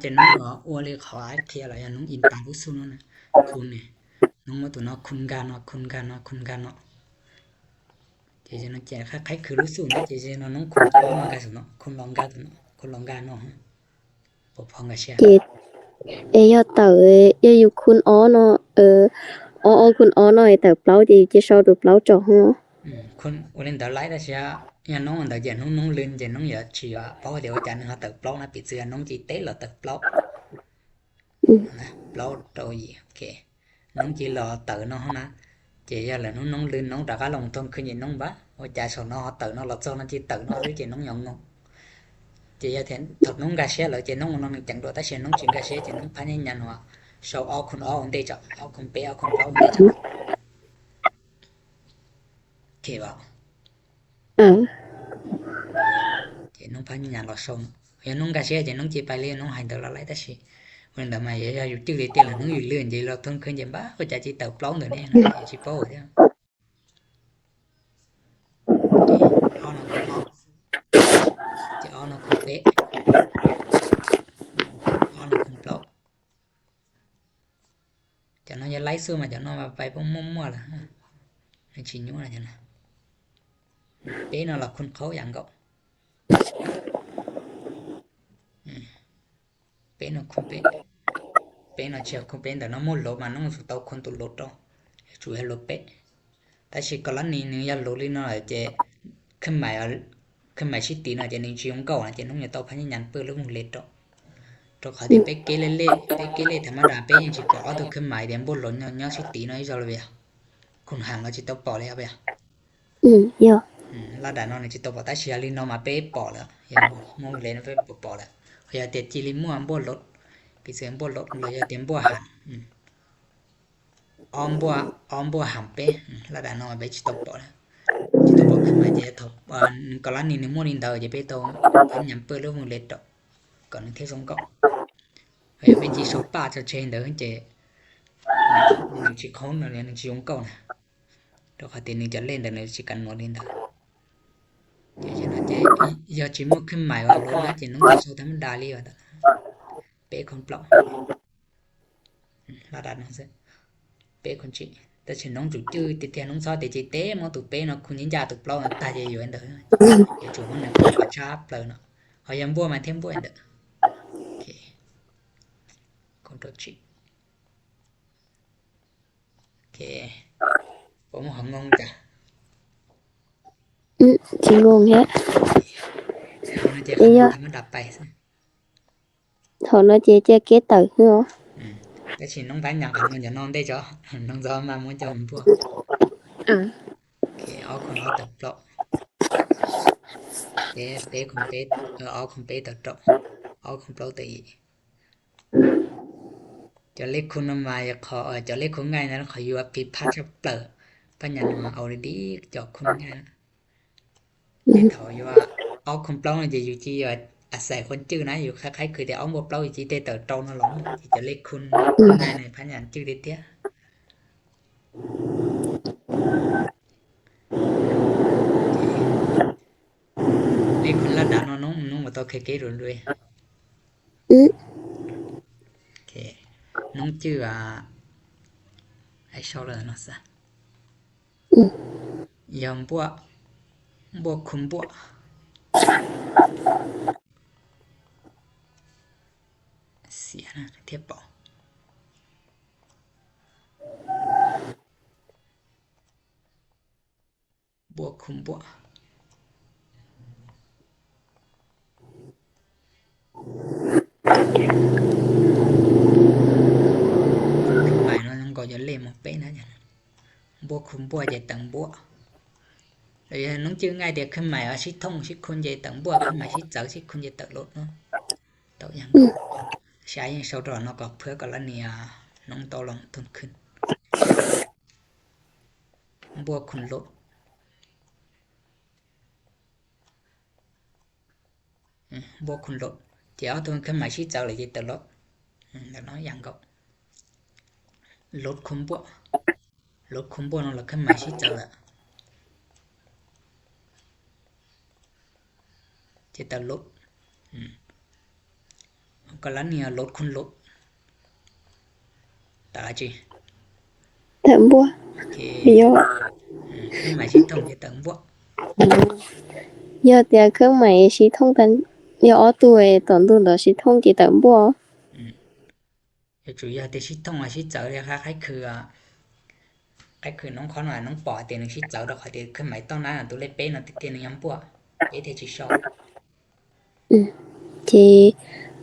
ເຈົ້ານ້ອງກໍອວດເລີຍ ຂໍອ້າຍເຄຍລະ ນ້ອງອິນຕາມລູກສູນເນາະ ຄຸນນີ້ ນ້ອງມາຕູເນາະ ຄຸນກາເນາະ ຄຸນກາເນາະ ຄຸນກາເນາະ ເຈົ້ານ້ອງ ເຈົ້າ ຄ້າຍໆຄືລູກສູນເນາະ ເຈົ້ານ້ອງ ຄຸນອອກມາກາສູນເນາະ ຄຸນລອງກາເນາະ ຄຸນລອງກາເນາະ ບໍ່ພ້ອມກາເຊຍ ເກ ເອ ຍອດເຕົາ ເອ ຍອດຢູ່ຄຸນອໍເນາະ ເອີ ອໍ ອໍ ຄຸນອໍເນາະ ເຕົາເປົ່າ ເຈົ້າ ເຈົ້າຊອດເຕົາເປົ່າເຈາະຫົວ ອືມ ຄຸນ ໂອເລນເຕົາໄລດາເຊຍ ຍານ້ອງອັນເຕົາເຈາະ ນ້ອງ ນ້ອງລື່ນເຈົ້າ ນ້ອງຢ່າຊິວ່າ ເພາະວ່າດຽວອາຈານເຮົາເຕົາເປົ່ານະ ປີເສືອ ນ້ອງຈິເຕະລາວເຕົາເປົ່າ ອືມ ນະ ເປົ່າໂຕອີ ໂອເຄ ນ້ອງຈິລໍເຕົານ້ອງຫັ້ນນະ ເຈົ້າຢ່າລະ ນ້ອງ ນ້ອງລື່ນ ນ້ອງຕາກະລົງທົງຄືນອີນ້ອງບາ ໂອຈາສອນນ້ອງເຕົານ້ອງ ລາວເຈົ້ານ້ອງຈິເຕົານ້ອງ ເຈົ້ານ້ອງຍອງນົກ ເຈົ້າຢ່າແທນ ຖອກນ້ອງກາເຊຍລະ ເຈົ້ານ້ອງ ນ້ອງຈັ່ງຕົວະ ຕາເຊຍ ນ້ອງຈິງກາເຊຍ ເຈົ້ານ້ອງພະຍາຍາມວ່າ ຊອກອອກຄຸນອອກເດເຈົ້າ ອອກຄຸນເປ ອອກຄຸນເປົາເດເຈົ້າ ໂອເຄບໍ່? ເອີ ເຈົ້ານ້ອງພະຍາຍາມລອຊອງ ເຈົ້ານ້ອງກາເຊຍ ເຈົ້ານ້ອງຈິໄປເລີຍ ນ້ອງຫາຍເຕີລະໄລຕາຊິ ເວັນດາມາ ຢ່າ ຢ່າຢູ່ຈື່ເລີຍເຈົ້າ ນ້ອງຢູ່ເລື່ອນ ເຈົ້າລອດທົງຄືນ ເຈົ້າບາ ໂອຈາຈິເຕົາເປົ່າເດີແນ່ ເຈົ້າຊິໂປ້ເຈົ້າ ເຈົ້ານ້ອງເປັນເນາະ ເຈົ້ານ້ອງເປັນເນາະ ເຈົ້ານ້ອງເປັນເນາະ ເຈົ້ານ້ອງຢ່າໄລ່ສູ້ມາ ເຈົ້ານ້ອງມາໄປພວກມົ້ວໆລະ ມັນຊິຍົວລະເຈົ້ານະ ເປັນເນາະ ລະຄົນເຂົາຫຍັງກໍ ອືມ ເປັນເນາະ ຄຸນເປັນ ເປັນເນາະ ເຊຍ ຄຸນເປັນ ແຕ່ນ້ອງມົ້ວໂລດມາ ນ້ອງສູເຕົາຄົນໂຕໂລດເນາະ ຊູໃຫ້ໂລດເປັນ ແຕ່ຊິກໍລະນີໜຶ່ງຢ່າໂລດລີເນາະ ເຈົ້າ ເຄື່ອນໄຫວ ເຄື່ອນໄຫວຊິຕີເນາະ ເຈົ້າໜຶ່ງຊິຍົງເກົ້ານະ ເຈົ້ານ້ອງຢ່າເຕົາພະຍາຍາມເປີດເລີຍວົງເລັດເນາະ ໂຕເຂົາທີ່ເປັນເກເລເລ ເປັນເກເລທຳມະດາ ເປັນຫຍັງຊິກໍເອົາໂຕເຄື່ອນໄຫວ ດຽວບໍ່ໂລດ ຍ້ອນ ຍ້ອນຊິຕີເນາະ ເຈົ້າລະເວຍ ຄຸນຫາງເຮົາຊິໂຕປໍເລີຍເອົາໄປ ອືມ ເອີ ລະດານ້ອງນີ້ຈິໂຕປໍ ຕາເຊຍລີນ້ອງມາເປປໍແລ້ວ ເຫັນບໍ່ ມົ້ວເລນເປປໍແລ້ວ ເຮົາຢາກເຕະຈີລີມົ້ວບົວໂລດ ປີເສືອບົວໂລດ ເຮົາຢາກເຕະບົວຫັນ ອອມບົວ ອອມບົວຫຳເປ ລະດານ້ອງເປຈິໂຕປໍແລ້ວ ຈິໂຕປໍຂຶ້ນມາເຈທອບ ກໍລະນີໜຶ່ງມົ້ວນິນເດີ ຈະເປໂຕ ພະຍາຍາມເປີດເລີຍວົງເລັດດອກ ກ່ອນໜຶ່ງເທສອງກອກ ເຮົາຢາກເປັນຈີໂຊປາຈະເຊນເດີ ເຈ ໜຶ່ງຈິໂຄນ ໜຶ່ງຈິວົງເກົ້ານະ ດອກຄາເຕນໜຶ່ງຈະເລນເດີ ໜຶ່ງຊິກັນໜວດນິນເດີ ເຈ ເຈ ເຈ ຢາກຈິມົ້ວຂຶ້ນມາວ່າໂລນະ ເຈນ້ອງຊິໂຊທຳມະດາລີວ່າ ເປຄົນເປົ່າ ລະດັບນ້ອງເຊີ ເປຄົນຈິ ແຕ່ເຊັ່ນນ້ອງຈູຈື່ຕິເທນນ້ອງຊອດເຕຈິເຕ ມອງຕູເປເນາະ ຄຸນຍິນຢາຕູເປົ່ານະ ຕາເຈຢູ່ອັນເດີ ເຈຈູມັນນະ ປະຊາເປີເນາະ ເຮົາຍັງບົວມາເທມບົວອັນເດີ ໂອເຄ ຄົນໂຕຈິ ໂອເຄ ໂອ້ ເຮົາງົງຈ້ະ ອື ຊິງົງແທ້ ເອົານະເຈ ເອຍ ມັນດັບໄປ ເທົ່ານ້ອຍເຈ ເຈເກດເຕີເນາະ ອືມ ແຕ່ຊິນ້ອງບ້ານຍັງຄັນມັນຈະນອນໄດ້ເຈາະ ນ້ອງຈອມາມົນຈອມພວກ ອືມ ໂອເຄ ເອົາຄົນເອົາເຕີເປາະ ເຕ ເຕຄົນເປ ເອີ ເອົາຄົນເປເຕີເຕາະ ເອົາຄົນເປົາເຕີອີ ເຈົ້າເລກຄຸນມາ ຢາກຂໍ ເອີ ເຈົ້າເລກຄຸນງ່າຍນະ ຂໍຢູ່ວ່າຜິດພາດສັບເປີ ປັນຍານ້ອຍ ເອົາດີໆ ເຈົ້າຄຸນງ່າຍນະ ອືມ ເຂົາຢູ່ວ່າ ອອກຄົນເປົານີ້ຈະຢູ່ທີ່ວ່າອາໄສຄົນຈື່ນະ ຢູ່ຄ້າຍໆຄືແຕ່ອອກບໍ່ເປົາ ຢູ່ທີ່ແຕ່ເຕີເຕົານະ ລອງທີ່ຈະເລກຄຸນ ອືມ ໃນພະຍານຈື່ເດເຕຍ ເລກຄົນລະດັບເນາະ ນ້ອງ ນ້ອງບໍ່ຕ້ອງເຄເກໂດນດ້ວຍ ອືມ ໂອເຄ ນ້ອງຈື່ວ່າ ໄອຊອລເນາະຊະ ອືມ ຍອມບົວ ບົວຄຸມບົວ ເສຍນະ ທຽບເປົ່າ ບົວຄຸມບົວ ໄປເນາະ ຍັງກໍຢ່າເລມອອກໄປນະ ບົວຄຸມບົວ ເຈຕັງບົວ ແລ້ວນ້ອງຈື່ງ່າຍດຽວ ເຄື່ອນໝາຍວ່າຊິທົ່ງ ຊິຄຸນ ເຈຕັງບົວ ເຄື່ອນໝາຍຊິເຈີ ຊິຄຸນ ເຈເຕີລົດເນາະ ເຕີຍັງ ອືມ ຊາຍຍັງເຊົາຕອນເນາະ ກໍເພື່ອກໍລະນີ ອາ ນ້ອງຕໍ່ລອງທົນຂຶ້ນ ບົວຄຸນລົດ ອືມ ບົວຄຸນລົດ ເຈເອົາຕົວເຄື່ອນໝາຍຊິເຈີເລີຍ ເຈເຕີລົດ ອືມ ແລ້ວເນາະ ຫຍັງກໍ ລົດຄຸນບົວ ລົດຄຸນບົວເນາະ ແລ້ວເຄື່ອນໝາຍຊິເຈີລະ ເຈເຕີລົດ ອືມ ကလၢန့ႇ လူດ ຄູນ ລຸກ ເຕີ ອາຈີ ເຕີ ບົວ ເຕີ ເບຍ ເອີ ເຄື່ອງໝາຍຊີ້ທົ່ງ ເຕີ ບົວ ເອີ ເຕີ ເຄື່ອງໝາຍຊີ້ທົ່ງ ເຕີ ເອີ ເຕີ ຊີ້ທົ່ງ ເຕີ ບົວ ເອີ ເຕີ ຊີ້ທົ່ງ ອາ ຊີ້ເຕີ ເຕີ ຄ້າຍໆ ຄື ຄ້າຍໆ ນ້ອງຄອນ ນ້ອງປໍ ເຕີ ໜຶ່ງຊີ້ເຕີ ດອກ ເຕີ ເຄື່ອງໝາຍຕ້ອງໜ້າ ໂຕເລກເປ ເນາະ ເຕີ ເຕີ ໜຶ່ງ ຢ້ຳ ບົວ ເອ ເຕີ ຊີ້ຊອກ ອືມ ເຕີ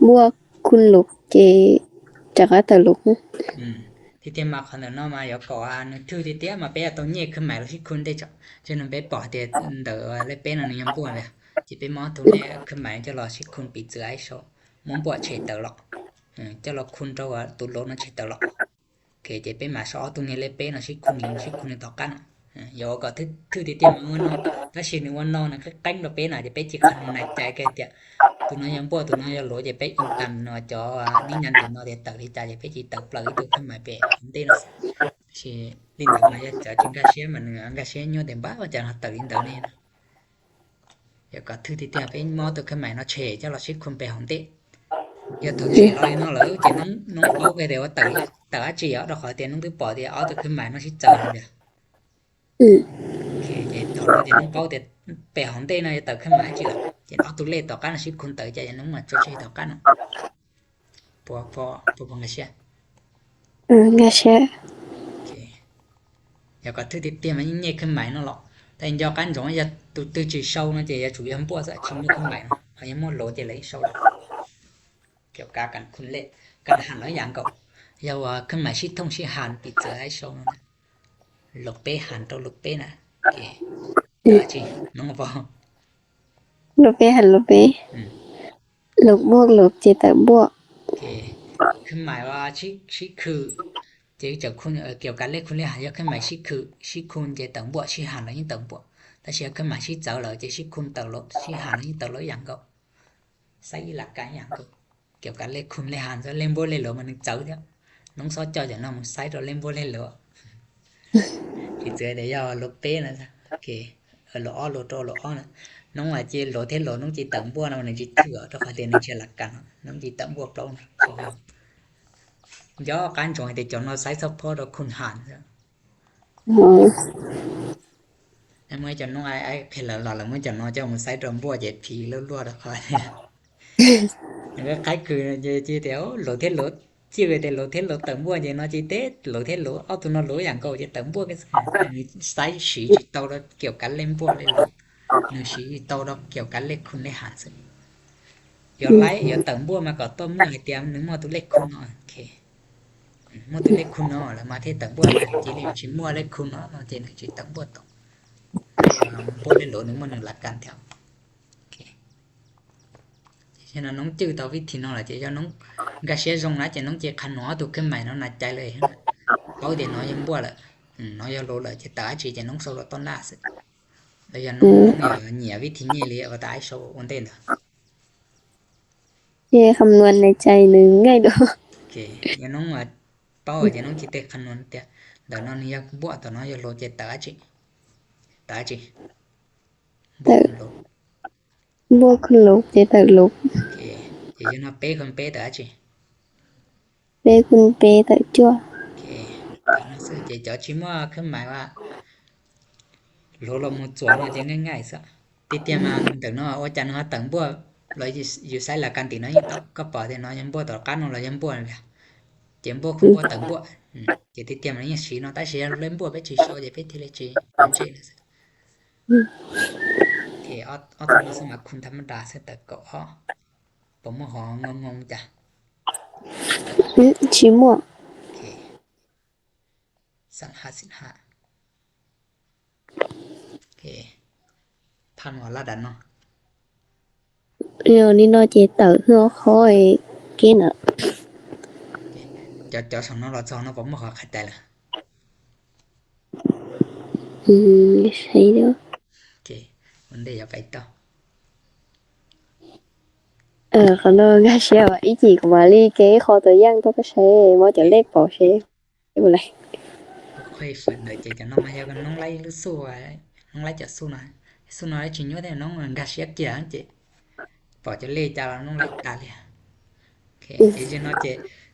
ບົວ ຄູນ ລຸກ ເຕີ ຈາກ ເຕີ ລຸກ ອືມ ເຕີ ເຕີ ມາຄອນເຕີ ເນາະ ມາຢອກກໍ ອາ ໜຶ່ງ ຖື ເຕີ ເຕີ ມາເປ ໂຕເງີຍ ເຄື່ອງໝາຍ ລາວຊີ້ຄູນ ເຕີ ຈະ ຈະ ນຳເປ ປໍ ເຕີ ເຕີ ເຕີ ເລກເປ ເນາະ ໜຶ່ງ ຢ້ຳ ບົວ ເລີຍ ເຕີ ເປີ ມາໂຕເງີຍ ເຄື່ອງໝາຍ ຈະ ລອ ຊີ້ຄູນ ປີ ເຈີ ໄອ ໂຊ ມອງ ບົວ ເຊ ເຕີ ລັອກ ເອີ ຈະ ລອ ຄູນ ໂຕ ໂຕ ລົບ ເນາະ ເຊ ເຕີ ລັອກ ໂອເຄ ເຕີ ເປີ ມາຊອກ ໂຕເງີຍ ເລກເປ ເນາະ ຊີ້ຄູນ ຊີ້ຄູນ ຕໍ່ກັນ ເອີ ຢອກກໍ ຖື ຖື ເຕີ ເຕີ ມາເນາະ ຖ້າຊີ້ ໜຶ່ງ ວັນ ເນາະ ນະ ກໍແກ້ງ ໂຕເປ ນະ ເຕີ ເປັ ຈີ ຄັນ ໃນໃຈ ເຕີ ເຕີ ໂຕ ໂຕ ນະ ຢ້ຳ ບົວ ໂຕ ໂຕ ນະ ໂລ ເຕີ ເປັ ອິນຕາມ ເນາະ ຈອ ນິຍັນ ເຕີ ເນາະ ເຕີ ເຕີ ລີ ຈາ ເຕີ ເປັ ຈີ ເຕີ ເປີ ໂຕ ເຄື່ອງໝາຍ ເປັ ເຕັນ ຊີ້ ລິນ ເຕີ ນະ ເຕີ ຈິງ ກາເຊຍ ມັນ ເອີ ກາເຊຍ ໂຍ ເຕັມ ບ້າ ວ່າ ຈະ ເຕີ ລິນ ເຕີ ເນ ຢາກກໍ ຖື ເຕີ ເຕີ ເປັ ມອ ໂຕ ເຄື່ອງໝາຍ ເນາະ ເຊ ຈະ ລອ ຊີ້ຄູນ ເປັ ຮອງ ເຕ ຢາກ ໂຕ ເຊ ລອ ເນາະ ເລີຍ ເຕີ ນ້ອງ ນ້ອງ ເອົາ ເປັ ເຕີ ວ່າ ເຕີ ເຕີ ອາ ຈີ ອະ ດອກ ເຕີ ໜຶ່ງ ໂຕ ປໍ ເຕີ ເອົາ ໂຕ ເຄື່ອງໝາຍ ເນາະ ຊີ້ ເຕີ ເຕີ ອືມ ໂອເຄ ເຕີ ເຕີ ນ້ອງ ເປົາ ເຕີ ເປັ ຮອງ ເຕ ເນາະ ເຕີ ເຄື່ອງໝາຍ ຈີ ເຕີ ເອົາ ໂຕ ເລກ ຕໍ່ກັນ ຊີ້ຄູນ ເຕີ ຈະ ນ້ອງ ມາ ໂຈ ເຊ ຕໍ່ກັນ ເນາະ ພໍ ພໍ ພໍ ພໍ ກາເຊຍ ເອີ ກາເຊຍ ໂອເຄ ຢາກກໍ ຖື ເຕີ ເຕີ ມາ ເງີຍ ເຄື່ອງໝາຍ ເນາະ ເນາະ ແຕ່ ຢອກ ການ ຈອງ ຢາກ ໂຕ ໂຕ ຈີ ຊອກ ເນາະ ເຕີ ຢາກ ຈູ ຢ້ຳ ບົວ ຊະ ຊີ້ ເງີຍ ເຄື່ອງໝາຍ ເນາະ ເຂົາ ຢ້ຳ ໂມ ໂລ ເຕີ ເລີຍ ຊອກ ກຽວກັບ ການ ຄູນ ເລກ ການ ຫານ ລະ ຫຍັງ ກໍ ຢາກ ວ່າ ເຄື່ອງໝາຍ ຊີ້ ທົ່ງ ຊີ້ ຫານ ປີ ເຈີ ໄອ ໂຊ ເນາະ ລົບ ເປ ຫານ ໂຕ ລົບ ເປ ນະ ໂອເຄ ອືມ ເຕີ ຈີ ນ້ອງ ເປົາ ລົບ ເປ ຫານ ລົບ ເປ ອືມ ລົບ ບວກ ລົບ ເຕີ ເຕີ ບວກ ໂອເຄ ເຄື່ອງໝາຍ ວ່າ ຊີ້ ຊີ້ ຄື ເຕີ ຈະ ຄູນ ເອີ ກຽວກັບ ເລກຄູນ ເລກຫານ ຢາກ ເຄື່ອງໝາຍ ຊີ້ ຄື ຊີ້ ຄູນ ເຕີ ເຕີ ບວກ ຊີ້ ຫານ ລະ ຍັງ ເຕີ ບວກ ແຕ່ ຊິ ເຄື່ອງໝາຍ ຊີ້ ເຈີ ເຕີ ຈີ ຄູນ ເຕີ ລົບ ຊີ້ ຫານ ລະ ຍັງ ເຕີ ລົບ ຫຍັງ ກໍ ໃຊ້ ຫຼັກການ ຫຍັງ ກໍ ກຽວກັບ ເລກຄູນ ເລກຫານ ເລກ ບວກ ເລກ ລົບ ມັນ ເຕີ ເຕີ ນ້ອງ ຊອກ ເຈົ້າ ຈະ ນ້ອງ ໃຊ້ ໂຕ ເລກ ບວກ ເລກ ລົບ ຊິ ເຈີ ເຕີ ຢາກ ລົບ ເປ ນະ ໂອເຄ ເອີ ລົບ ອອກ ລົບ ໂຕ ລົບ ອອກ ນະ ນ້ອງ ວ່າ ຈີ ໂລ ເທັດ ໂລ ນ້ອງ ຈີ ເຕີ ບວກ ນະ ມັນ ຈີ ຖື ເອົາ ເຂົ້າ ເຕີ ໜຶ່ງ ເຊີ ຫຼັກການ ນ້ອງ ຈີ ເຕີ ບວກ ໂຕ ນະ ຢອກ ການ ຈອງ ເຕີ ຈອງ ເນາະ ໃຊ້ ສະເພາະ ໂຕ ຄູນ ຫານ ເນາະ ເມື່ອ ເຈົ້າ ນ້ອງ ອ້າຍ ອ້າຍ ເພັດ ລະ ລະ ເມື່ອ ເຈົ້າ ນ້ອງ ເຈົ້າ ມາ ໃຊ້ ໂຕ ບວກ ເຈັດ ພີ ລົບ ລົບ ແລ້ວ ຄ່ອຍ ມັນ ຄ້າຍໆ ຄື ຈີ ຈີ ເຕີ ໂລ ເທັດ ໂລ ຈີ ເຕີ ໂລ ເທັດ ໂລ ເຕີ ບວກ ຈີ ເນາະ ຈີ ເຕັດ ໂລ ເທັດ ໂລ ເອົາ ໂຕ ນະ ໂລ ຫຍັງ ກໍ ຈີ ເຕີ ບວກ ກັນ ໃຊ້ ຊີ້ ຈີ ໂຕ ລະ ກຽວກັບ ເລກ ບວກ ເລກ ລົບ ໜຶ່ງ ຊີ້ ຈີ ໂຕ ລະ ກຽວກັບ ເລກຄູນ ເລກຫານ ຊື່ ຢາກ ໄລ່ ຢາກ ເຕີ ບວກ ມາ ກໍ ໂຕ ເມື່ອ ເຕີ ໜຶ່ງ ໂມ ໂຕ ເລກຄູນ ເນາະ ໂອເຄ ໂມ ໂຕ ເລກຄູນ ເນາະ ລະ ມາ ເທັດ ເຕີ ບວກ ຈີ ເລີຍ ຈີ ໂມ ເລກຄູນ ເນາະ ເນາະ ຈີ ໜຶ່ງ ຈີ ເຕີ ບວກ ໂຕ ໂມ ເລກ ໂລ ໜຶ່ງ ໂມ ໜຶ່ງ ຫຼັກການ ແຖວ ໂອເຄ ສະນັ້ນ ນ້ອງຈື່ຕໍ່ ວິທີ ນ້ອງ ລະ ເຈົ້າ ນ້ອງ ກາເຊຍ ຈົງ ນະ ເຈົ້າ ນ້ອງ ເຈົ້າ ຄັນ ເອົາ ໂຕ ເຄື່ອງໝາຍ ເນາະ ໃນໃຈ ເລີຍ ເອົາ ເຕີ ເນາະ ຍັງ ບວກ ລະ ອືມ ເນາະ ຢາກ ໂລ ລະ ເຈົ້າ ຕາ ຈີ ເຈົ້າ ນ້ອງ ໂຊ ລະ ຕໍ່ ໜ້າ ລະ ຢາກ ນ້ອງ ອືມ ເອີ ເນຍ ວິທີ ນີ້ ເລີຍ ເອົາ ຕາ ໂຊ ໂອນ ເຕ ນະ ເອີ ຄຳນວນ ໃນໃຈ ໜຶ່ງ ງ່າຍ ໂດ ໂອເຄ ຢາກ ນ້ອງ ເອົາ ເປົ້າ ອືມ ຢາກ ນ້ອງ ຄິດ ແຕ່ ຄຳນວງ ເຕີ ເຕີ ນ້ອງ ນີ້ ຢາກ ບວກ ໂຕ ເນາະ ຢາກ ໂລ ເຈົ້າ ຕາ ຈີ ຕາ ຈີ ບວກ ໂຕ ໂລ ບວກ ຄູນ ລົບ ເຈົ້າ ໂຕ ລົບ ໂອເຄ ເຈົ້າ ຢູ່ນະ ເປ ຄູນ ເປ ເຕີ ອາ ຈີ ເປ ຄູນ ເປ ເຕີ ຈົວ ໂອເຄ ເຕີ ໜັງສື ເຈົ້າ ເຈົ້າ ຈີ ມາ ເຄື່ອງໝາຍ ວ່າ ໂລ ລົບ ໂມ ຈົວ ເນາະ ເຈົ້າ ງ່າຍໆ ຊະ ຕິດຕາມ ມາ ເຕີ ເນາະ ອາຈານ ເຮົາ ເຕີ ບວກ ລະ ຢູ່ ຢູ່ໃສ ລະ ການ ຕິ ເນາະ ຢູ່ ກໍ ກໍ ປະ ເຕ ເນາະ ຍັງ ບວກ ຕໍ່ ກັນ ເນາະ ລະ ຍັງ ບວກ ເນາະ ເຈົ້າ ບວກ ຄູນ ບວກ ເຕີ ບວກ ອືມ ເຈົ້າ ຕິດຕາມ ມາ ຍັງ ຊີ້ ເນາະ ຕາ ຊີ້ ເລີຍ ບວກ ເປັນ ຈີ ໂຊ ເຈົ້າ ເປັນ ທີ ລະ ຈີ ເປັນ ຈີ ນະ ໂອເຄ ອອດ ອອດ ສາມາດ ສາມາດ ຄູນ ທຳມະດາ ເຊິ່ງ ເຕີ ກໍ ອອກ ປະມວນ ຫອ ງົງໆ ຈ້ະ ອືມ ຊີ້ ໝວກ ໂອເຄ ສາມ ຫ້າສິບຫ້າ ໂອເຄ ຜ່ານ ຫົວ ລະດັນ ເນາະ ແນວນີ້ ເນາະ ເຈົ້າ ເຕີ ເຮືອ ຄອຍ ເກນ ອະ ໂອເຄ ເຈົ້າ ເຈົ້າ ສອງ ເນາະ ລະ ສອງ ເນາະ ປະມວນ ຫອ ເຂົ້າໃຈ ລະ ອືມ ໃຊ່ ເດີ ໂອເຄ ມັນ ໄດ້ ຢາກ ໄປ ຕໍ່ ເອີ ຂະນ້ອງ ກາເຊຍ ວ່າ ອີຈີ ກະມາລີ ເກ ຂໍ ຕົວຢ່າງ ໂຕ ກະເຊ ເວົ້າ ຈາກ ເລກ ປໍ ເຊ ບໍ່ໄດ້ ຂ້ອຍ ເຟີນ ເດີ ເຈ ກະນ້ອງ ມາ ເຮັດ ກັບ ນ້ອງ ໄລ່ ລູກ ສູ້ ນ້ອງ ໄລ່ ຈະ ສູ້ ນະ ສູ້ ນະ ໄລ່ ຈິງ ຍອດ ແທ້ ນ້ອງ ກາເຊຍ ກຽ ເຈ ປໍ ຈະ ເລ ຈາ ລະ ນ້ອງ ໄລ່ ຕາ ເລ ໂອເຄ ເອ ເອ ເນາະ ເຈ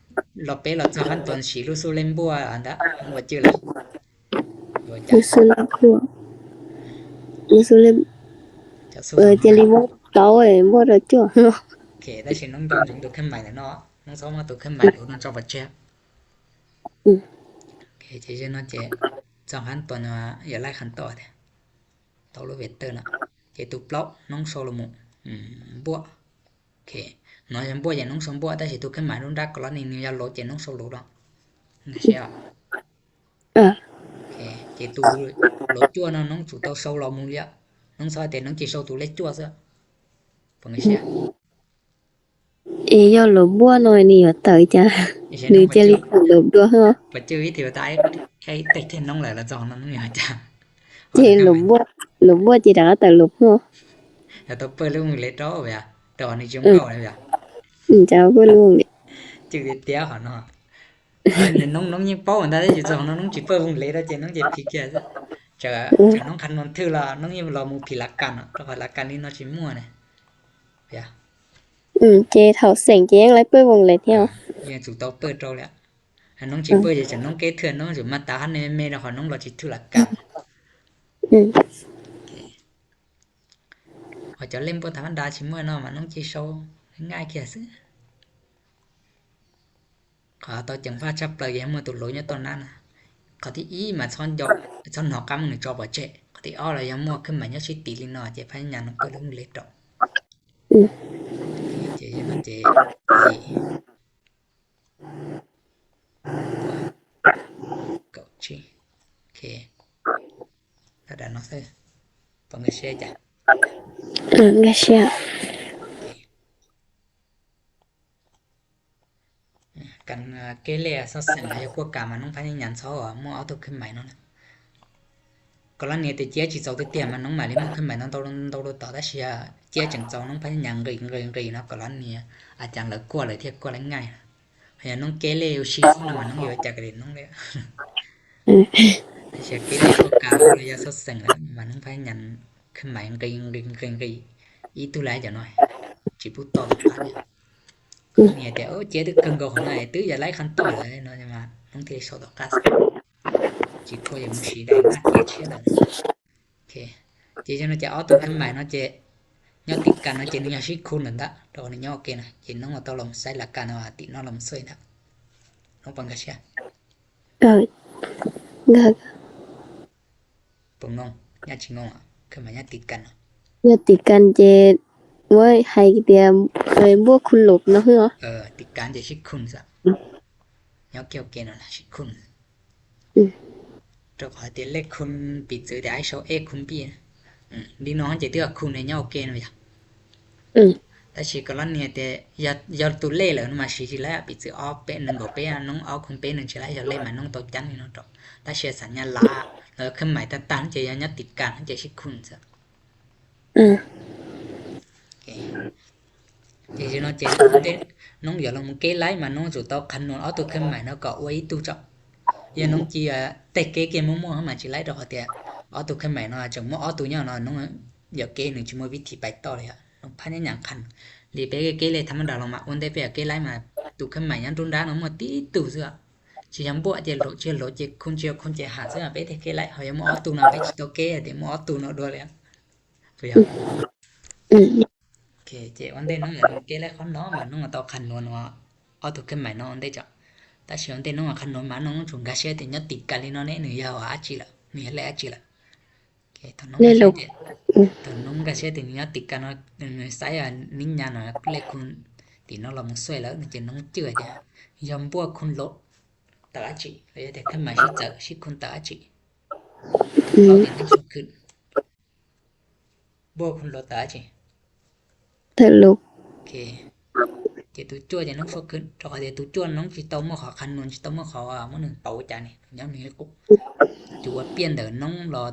ລາວເປ້ລາວຈອງຫັ້ນຕອນສີລູຊູເລັມບົວອັນດາ ບໍ່ຈື່ລະ ບໍ່ຈະ ລູຊູເລັມບົວ ລູຊູເລັມ ເອີ ເຈລີມອນເກົາເອີຍ ບົວລາວຈົວ ໂອເຄ ແຕ່ຊິນ້ອງຕ້ອງເປັນຕົວເຄື່ອນໄຫວແຫຼະເນາະ ນ້ອງຊອບມາຕົວເຄື່ອນໄຫວ ນ້ອງຈອງບໍ່ແຈກ ອືມ ໂອເຄ ເຈ ເຈເນາະ ເຈ ຈອງຫັ້ນຕອນວ່າ ຢາກໄລ່ຂັ້ນຕໍ່ເດ ເຕົາໂລເວເຕີເນາະ ເຈຕູເປົ່າ ນ້ອງໂຊໂລໂມ ອືມ ບົວ ໂອເຄ ນ້ອງຍັງບົວ ຢ່ານ້ອງຊົມບົວ ແຕ່ຊິຕູເຄື່ອນໄຫວລຸນດັກກໍລະນີນີ້ ຢາໂລເຈນ້ອງໂຊໂລເນາະ ເຊ ເອີ ໂອເຄ ເຈຕູໂລຈົວເນາະ ນ້ອງຈູເຕົາໂຊໂລມູລຽ ນ້ອງຊອຍເຕ ນ້ອງຈີໂຊຕູເລຈົວເຊ ປອງເຊ ເອ ຍໍໂລບົວໜ້ອຍນີ້ວ່າເຕີຈາ ໜຶ່ງເຈລີໂລບົວເຮ ປະຈື່ວິທີວ່າຕາຍ ໃຫ້ເຕັກເທນນ້ອງຫຼາຍລະຈອງນັ້ນນີ້ອາຈານ ເຈໂລບົວ ໂລບົວເຈດັງເຕີໂລເຮ ແລ້ວຕ້ອງເປີດເລື່ອງເລດອອກເວຍ ແຕ່ວ່ານີ້ຈິງເຂົ້າເວຍ ອືມ ເຈົ້າເປີດເລື່ອງເລດ ຈື່ເດຕຽວເນາະ ນ້ອງ ນ້ອງຍິງເປົ້າໄດ້ຢູ່ຈອງ ນ້ອງຈິເປີດວົງເລດເຈ ນ້ອງຈິພິກເຈ ຈະ ຈະນ້ອງຄັນນອນຖືລະ ນ້ອງຍິງລໍໝູ່ຜີລາການເນາະ ກໍພາລາການນີ້ເນາະ ຈິມົວນະ ເວຍ ອືມ ເຈເຖົ້າເສັງ ເຈຍັງໄລ່ເປີດວົງເລດເຮ ຍັງສູຕ້ອງເປີດໂຕແລ້ວ ອັນນ້ອງຈິເປີດຈະ ນ້ອງເກເຖື່ອນ ນ້ອງຈະມາຕາຫັ້ນແມ່ນ ແມ່ນຂອງນ້ອງລໍຈິຖືລາການ ອືມ ໂອເຄ ເຂົາເຈົ້າເຫຼັ້ນບໍ່ທຳມະດາຊິເມື່ອຍເນາະ ມານ້ອງຈີໂຊງ່າຍໆ ຄືເຂົາເອົາຕົວເຈັງຟ້າຈັບເປີຍ ເມື່ອຕຸໂລຍອດຕອນນັ້ນ ເຂົາທີ່ອີມາຊ້ອນຢອກ ຊ້ອນຫອກຳໜຶ່ງຈອບເຈ ເຂົາທີ່ອອກແລ້ວຍັງມົວຂຶ້ນມາຍອດຊິຕີລິນເນາະ ເຈພະຍາຍາມເປີດເລື່ອງເລດອອກ ອືມ ເຈ ເຈ ເຈ ເກາະຈີ ໂອເຄ ລະດານອກເຊີ ປອງກາເຊຍຈ້ະ ອືມ ກາເຊຍ ກັນເກເລຊອດແສງ ອາຍາກົວກາມາ ນ້ອງພະຍາຍາມຊອກ ມົວເອົາໂຕຂຶ້ນໃໝ່ເນາະ ກໍລະນີແຕ່ເຈຍຈີເຈົ້າເຕຍມາ ນ້ອງໝາຍເລີຍມົວຂຶ້ນໃໝ່ ນ້ອງໂຕ ໂຕ ໂຕ ຕາເຊຍ ເຈຍຈັ່ງເຈົ້າ ນ້ອງພະຍາຍາມເງີຍ ເງີຍ ເງີຍເນາະ ກໍລະນີອາຈານເລີຍກົວເລີຍ ທຽບກົວລະງ່າຍ ພະຍານ້ອງເກເລຢູ່ຊີສະມາ ນ້ອງຢູ່ຈາກເກເລນ້ອງເລີຍ ເຊຍເກເລໂຊກາລະຍະຊອດແສງ ມານ້ອງພະຍາຍາມຂຶ້ນໃໝ່ ເງີຍ ເງີຍ ເງີຍ ອີກຕູຫຼາຍຈະໜ້ອຍ ຈິປຸດຕໍ່ກັນ ເນຍ ແຕ່ໂອເຈຕຶກເຄິ່ງກໍຂອງໄອ້ຕື້ ຢ່າໄລ່ຄັນຕໍ່ເລີຍເນາະ ຈະມານ້ອງເທໂຊດອກກັສ ຈິໂຄຢາມຸຊີໄດ້ມາເທເຊດ ໂອເຄ ເຈຈະເນາະ ຈະເອົາໂຕຂຶ້ນໃໝ່ເນາະ ເຈຍອດຕິດກັນເນາະ ເຈໜຶ່ງຍາຊິຄຸນນັ້ນດະ ດອກນີ້ຍອດເກນ ເຈນ້ອງເອົາໂຕລົງໃສ່ລະກັນວ່າຕິດນ້ອງລົງຊ່ວຍນະ ນ້ອງປັງກາເຊຍ ເອີ ເດີ ປົງນ້ອງ ຍາດຊິງອງ ຂຶ້ນມາຍາດຕິດກັນ ຍາດຕິດກັນເຈ ໂອ້ຍ ໃຫ້ຕຽມ ເອີ ບວກຄູນລົບເນາະ ເອີ ເອີ ຕິດກັນເຈຊິຄູນຊະ ຍອກກ່ຽວເກນນັ້ນລະຊິຄູນ ອືມ ໂຕຂໍເຕເລກຄູນປີຈື່ແຕ່ໄອໂຊເອຄູນປີ ອືມ ດີນ້ອງເຈເທື່ອຄູນໃນຍອກເກນວ່າ ອືມ ແຕ່ຊິກໍລະນີແຕ່ ຢາ ຢາຕູເລເລີຍມາຊິຊິແລະ ປີຈື່ອອກເປໜຶ່ງບໍ່ເປ ນ້ອງອອກຄູນເປໜຶ່ງຊິແລະ ຢາເລມານ້ອງໂຕຈັນນີ້ເນາະ ແຕ່ເຊຍສັນຍາລາ ແລ້ວຂຶ້ນໝາຍຕາຕາເຈຍາຍາດຕິດກັນເຈຊິຄູນຊະ ອືມ ເຈຊິເນາະ ເຈ ເຈ ນ້ອງຢາລອງເກໄລມາ ນ້ອງຈະຕ້ອງຄຳນວນເອົາໂຕເຄື່ອນໄຫວເນາະ ກໍອວຍອີກຕູເຈົ້າ ຢ່ານ້ອງຈີ ເຕະເກ ເກມົວໆ ເຮົາມາຈິໄລດອກ ເຂົາແຕ່ເອົາໂຕເຄື່ອນໄຫວເນາະ ຈະມົວເອົາໂຕຍາວເນາະ ນ້ອງຢາເກໜຶ່ງຈະມີວິທີໄປຕໍ່ເລີຍ ນ້ອງພະຍາຍາມຄັນ ລີເປເກເລທຳມະດາລົງມາ ໂອນເດເປເກໄລມາ ໂຕເຄື່ອນໄຫວຍັງຕຸນດາເນາະ ມົວຕິຕູເສືອ ຈະຍັງບົວ ຈະໂລ ຈະໂລ ຈະຄູນ ຈະຄູນ ຈະຫາເສືອ ເປເຕເກໄລ ເຮົາຍັງບໍ່ເອົາໂຕເນາະ ເປຈິໂຕເກ ເດບໍ່ເອົາໂຕເນາະ ດ້ວຍເລີຍ ອືມ ໂອເຄ ເຈ ວັນເດ ນ້ອງເກເລຄອນເນາະ ມານ້ອງຕໍ່ຄັນນວນເນາະ ເອົາໂຕຂຶ້ນໃໝ່ເນາະ ວັນເດເຈົ້າ ຕາຊິວັນເດ ນ້ອງຄັນນວນມາ ນ້ອງຈຸງກາເຊຍຕິຍອດຕິດກັນລີເນາະ ເນໜຶ່ງຍາວອາຈິລະ ນີ້ແຫຼະອາຈິລະ ໂອເຄ ຕອນນ້ອງກາເຊຍ ຕອນນ້ອງກາເຊຍຕິຍອດຕິດກັນເນາະ ໃຊ້ນິນຍາເນາະ ເລກຄຸນ ຕິນ້ອງລອງຊ່ວຍແລ້ວ ເຈນ້ອງເຈື່ອຈະ ຍອມບົວຄູນລົບ ຕາອາຈິ ແລ້ວແຕ່ຂຶ້ນມາຊິເຈີ ຊິຄູນຕາອາຈິ ອືມ ເອົາເດນທັງສອງຂຶ້ນ ບົວຄູນລົບຕາອາຈິ ເທີລົບ ໂອເຄ ເຈຕູຈົວຈະນ້ອງໂຟຂຶ້ນ ເຈົ້າຂອເຈຕູຈົວນ້ອງຊິໂຕມໍຂໍຄັນນວນ ຊິໂຕມໍຂໍມື້ໜຶ່ງເປົາຈານີ້ ຍາມນີ້ກຸ ຈູວ່າປ່ຽນເດີນ້ອງລໍ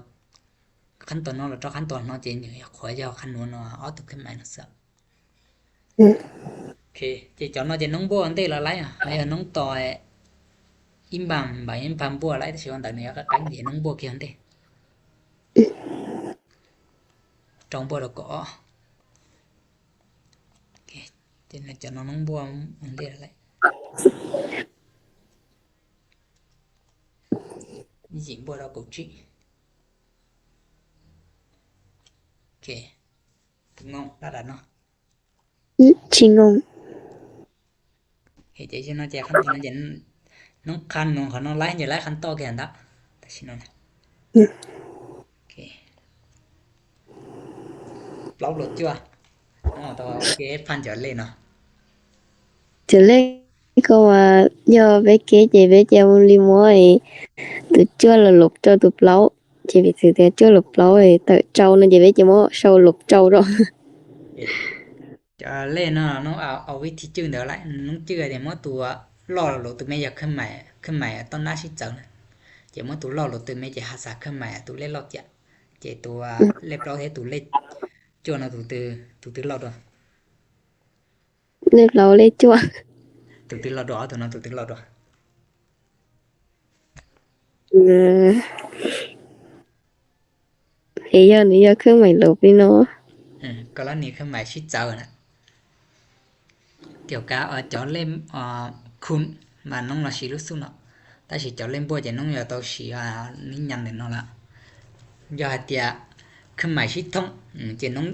ຂັ້ນຕອນນ້ອງລໍ ເຈົ້າຂັ້ນຕອນນ້ອງເຈນຢູ່ ຂໍເຈົ້າຄັນນວນເນາະ ເອົາໂຕຂຶ້ນມາເນາະ ອືມ ໂອເຄ ເຈຈອນເນາະ ເຈນ້ອງບົວອັນເດລະໄລອະ ໃຫ້ນ້ອງຕໍ່ອີບາມ ບາງອີບາມບົວໄລ ຊິວັນຕາເນຍ ກໍກັນເຈນ້ອງບົວເກອັນເດ ອືມ ຈອງບົວແລ້ວກໍ ໂອເຄ ເຈ ເຫັນແລ້ວຈະນອນນ້ອງບົວມັນເລີຍແຫຼະ ຍິງບົວດອກກຸຈິ ໂອເຄ ງອງລາດາເນາະ ອື ຊິງອງ ເຮັດຈັ່ງຊີ້ເນາະ ແຈກຄຳຕອບມັນຈະ ນ້ອງຄັນນ້ອງເຂົານ້ອງໄລ່ ຈະໄລ່ຄັນຕໍ່ແກນດະ ແຕ່ຊິນອນ ອື ໂອເຄ ປລັບໂຫຼດຈົວ ອໍ ແຕ່ວ່າໂອເຄ ຜ່ານຈອດເລເນາະ ຈອດເລ ກໍວ່າ ຍອດເວເກ ເຈເວເຈວລີມອຍ ຕຸດຈົວລະຫຼົບເຈົ້າຕຸບເລົາ ເຈເວເຈເວຈົວລົບເລົາ ເຕີເຈົ້ານັ້ນ ເຈເວເຈມໍເຊົາຫຼົບເຈົ້າດອກ ຈະເລເນາະ ນ້ອງເອົາ ເອົາວິທີຈື່ເດີລະ ນ້ອງຈື່ເດໝໍ ຕົວລໍໂລໂຕແມ່ ຢ່າເຄື່ອນໄໝ ເຄື່ອນໄໝຕ້ອງໜ້າຊິເຈົ້ານະ ເຈໝໍ ຕົວລໍໂລໂຕແມ່ ເຈຮັກສາເຄື່ອນໄໝ ຕົວເລລໍເຈຍ ເຈຕົວເລັບລໍເທ ຕົວເລຈົວນະ ຕົວ ຕົວ ຕົວລໍດອ ເລັບລໍເລຈົວ ຕົວ ຕົວລໍດອ ຕົວນັ້ນ ຕົວ ຕົວລໍດອ ເອີ ເອຍອນນີ້ຍາເຄື່ອງໝາຍລົບນີ້ເນາະ ເອີ ກໍລະນີເຄື່ອງໝາຍຊິເຈົ້ານະ ກ່ຽວກັບ ເອີ ຈອເລ ເອີ ຄຸນ ມານ້ອງລາຊີລຸສຸເນາະ ຕາຊິຈອເລບົວ ເຈນ້ອງຢາກເຕົ້າຊີ ອາ ນິຍັນເນາະລະ ຢາກເຕຍ ເຄື່ອງໝາຍຊິທ່ອງ ເຈນ້ອງ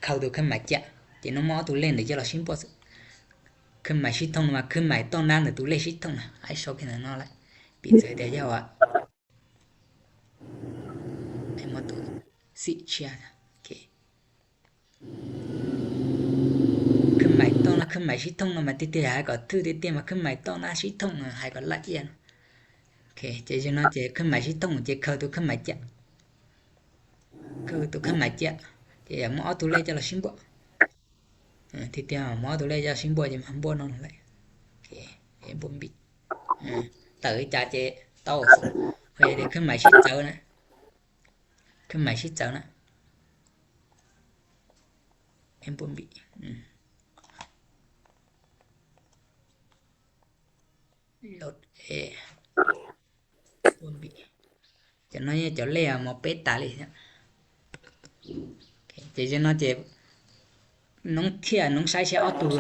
ເຂົ້າຕົວເຄື່ອງໝາຍຈະ ເຈນ້ອງມອງເອົາຕົວເລນເດ ຈະລາຊິບົວ ເຄື່ອງໝາຍຊິທ່ອງ ວ່າເຄື່ອງໝາຍຕ້ອງໜ້າ ຫຼື ຕົວເລກຊິທ່ອງ ອາຍຊອກແຄ່ນັ້ນເນາະລະ ປີເຈີເດຍາວະ ໄອ້ມອດໂຕຊິເຊຍ ໂອເຄ ເຄື່ອງໝາຍຕ້ອງໜ້າ ເຄື່ອງໝາຍຊິທ່ອງນະ ມາຕິເຕຍໃຫ້ກໍຖືກຕິເຕຍມາ ເຄື່ອງໝາຍຕ້ອງໜ້າຊິທ່ອງນະ ໃຫ້ກໍລະອຽດ ໂອເຄ ເຈຈະນອນເຈ ເຄື່ອງໝາຍຊິທ່ອງ ເຈເຂົ້າຕົວເຄື່ອງໝາຍຈະ ເຂົ້າຕົວເຄື່ອງໝາຍຈະ ເຈຢາກມາອອກຕົວເລກຈະລະຊິບົວ ເອີ ທີ່ເຕຍມາຕົວແລກ ເຈົ້າຊິບໍ່ ຈະມາບໍ່ນອນແຫຼະ ໂອເຄ ເອ ບໍ່ບິດ ເອີ ເຕີຈາເຈ ເຕົ້າ ເອີ ເດ ເຄື່ອງໝາຍຊິເຈົ້ານະ ເຄື່ອງໝາຍຊິເຈົ້ານະ ເອັມບໍ່ບິດ ອືມ ລົດ ເອ ບໍ່ບິດ ຈະນ້ອຍຈະເລມາເປຕາເລີຍ ເຈຈະນ້ອຍເຈ ນ້ອງເທຍ ນ້ອງຊາຍເຊອອກຕົວ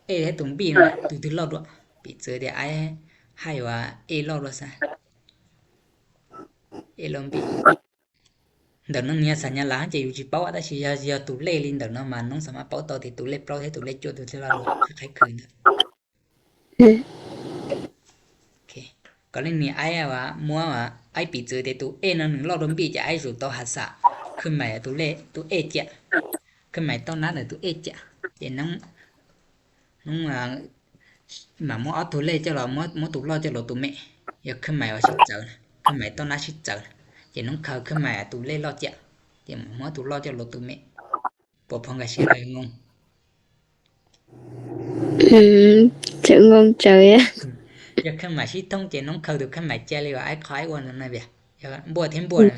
ເອໃຫ້ຕົວບີນະ ຕົວ ຕົວລອດດວ ປີເຈີເດ ອ້າຍໃຫ້ວ່າເອລອດດວຊະ ເອລອດບີ ເດີນາງເນຍ ສັນຍາລັກຈະຢູ່ທີ່ເປົ້າ ແຕ່ຊິຢາກ ຢາກຕົວເລກລິນເດີນາມາ ນ້ອງສາມາດເປົ້າຕໍ່ທີ່ຕົວເລກເປົ້າ ໃຫ້ຕົວເລກຈົວ ຕົວເລກລອດ ຄ້າຍໆຄືນ ໂອເຄ ກໍເລີຍມີອ້າຍວ່າ ມົວວ່າ ອ້າຍປີເຈີແຕ່ຕົວເອນະ ໜຶ່ງລອກດົນບີຈະ ອ້າຍສູໂຕຮາສາ ຄືໝາຍຕົວເລກ ຕົວເອຈະ ຄືໝາຍຕ້ອງນະ ຫຼື ຕົວເອຈະ ເຈນຳ ນ້ອງ ອາ ມາມົວເອົາຕົວເລກຈະລອ ມົວ ມົວຕົວລອດຈະລອຕົວແມ່ ຢ່າຄືໝາຍວ່າຊິເຈີນະ ຄືໝາຍຕ້ອງນະຊິເຈີນະ ເຈນ້ອງເຂົ້າຄືໝາຍຕົວເລກລອດຈະ ເຈມົວຕົວລອດຈະລອຕົວແມ່ ປວດພອງກະເຊຍເລີຍງົງ ອືມ ຈະງົງເຈີຍ ຢ່າຄືໝາຍຊິທ່ອງ ເຈນ້ອງເຂົ້າຕົວຄືໝາຍຈະເລີຍວ່າ ໄອ້ຄວາຍອ້ວນນັ້ນນະເບຍ ຢ່າບົວເທັມບົວນະ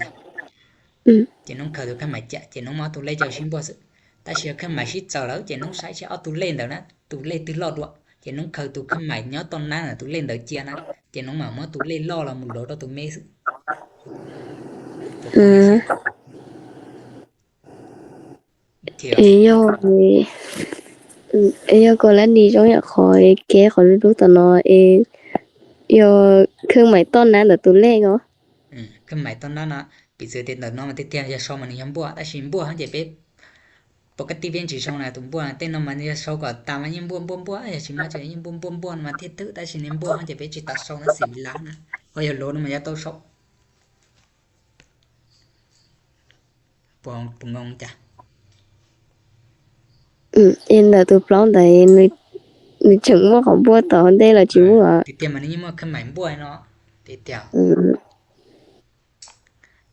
ອືມ ເຈນ້ອງເຂົ້າຕົວຄືໝາຍຈະ ເຈນ້ອງມາຕົວເລກຈະຊິບົວ ຕາເຊຍຄືໝາຍຊິເຈົ້າແລ້ວ ເຈນ້ອງຊາຍເຊອອກຕົວເລກເດີນະ ຕົວເລກຕື່ລອດດວ ເຈນ້ອງເຂົ້າຕົວຄືໝາຍຍອດຕ້ອງນະ ຕົວເລກເດີເຈຍນະ ເຈນ້ອງມາມົວຕົວເລກລອດລະມຸນໂລດຕົວເມ ອືມ ເອຍອ ເອຍອ ກໍລະນີ ຈົ່ງຢາກຂໍເອແກ້ຂໍດູໆຕະໜໍ ເອຍອ ເຄື່ອງໝາຍຕ້ອນນະ ຫຼື ຕົວເລກເນາະ ອືມ ເຄື່ອງໝາຍຕ້ອນນະ ນະ ປີເສືອເຕັດເດີນນອກມາເຕັດທຽງ ຢາຊອງມັນຍັງບົວ ແຕ່ຊິບົວ ເຮົາຈະໄປ ປົກກະຕິວຽນຊິຊອງນະ ຕົວບົວ ເຕັດນອກມາ ຢາຊອງກໍຕາມມາຍິງບົວໆ ຢາຊິມາຈະຍິງບົວໆ ມາເທັດຕຶ ແຕ່ຊິເນັ້ນບົວ ເຮົາຈະໄປຈິດຕາຊອງນະ ເສຍເວລານະ ເພາະຢາໂລນະ ມັນຢາໂຕຊອກ ປອງ ປອງງອງຈ້ະ ອືມ ເອັນດາຕູປອງໄດ ໜຶ່ງ ໜຶ່ງເຖິງໝວກຂອງບົວຕອນເດລະຈິວ ຕິເຕມມານີ້ໝວກເຄື່ອງໝາຍບົວເນາະ ຕິເຕມ ອືມ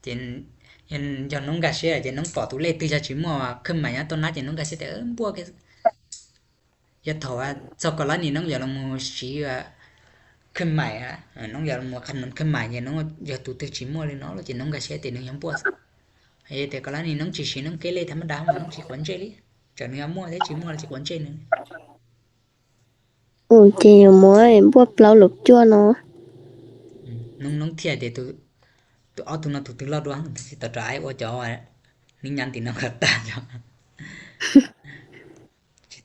ເຈນ ເຫັນຍ້ອນນ້ອງກາເຊຍ ເຈນນ້ອງປອກຕູເລກ ຕື່ຈະຈິມວກວ່າເຄື່ອງໝາຍຍາໂຕນາ ເຈນນ້ອງກາເຊຍ ແຕ່ ເອີ ບົວ ຢາກຖາມວ່າ ສອກກໍລະນີນ້ອງຢາກລະໂມຊີວ່າ ເຄື່ອງໝາຍອະ ເອີ ນ້ອງຢາກລະໂມຄັນນອນເຄື່ອງໝາຍ ເຈນນ້ອງຢາກຕູຕຶກຈິມວກເລີຍເນາະ ແລ້ວເຈນນ້ອງກາເຊຍ ແຕ່ໜຶ່ງຍັງບົວ ເອີ ແຕ່ກໍລະນີນ້ອງຈີຊີ ນ້ອງເກເລທຳມະດາ ນ້ອງຈີຄວນເຈລີ ຈາກເນື້ອມົວແທ້ຈີມົວແລ້ວຈີຄວນເຈໜຶ່ງ ໂອເຄ ມົວ ບົວເປົ່າຫຼົບຈົວເນາະ ອືມ ນ້ອງ ນ້ອງທຽດເດ ຕູ ຕູອອກຕູນອກຕູຕຶລອດດວງ ຊິຕອດໄດ້ໂອຈອ ນິຍັນຕິນອກກະຕາຈອ ຊິ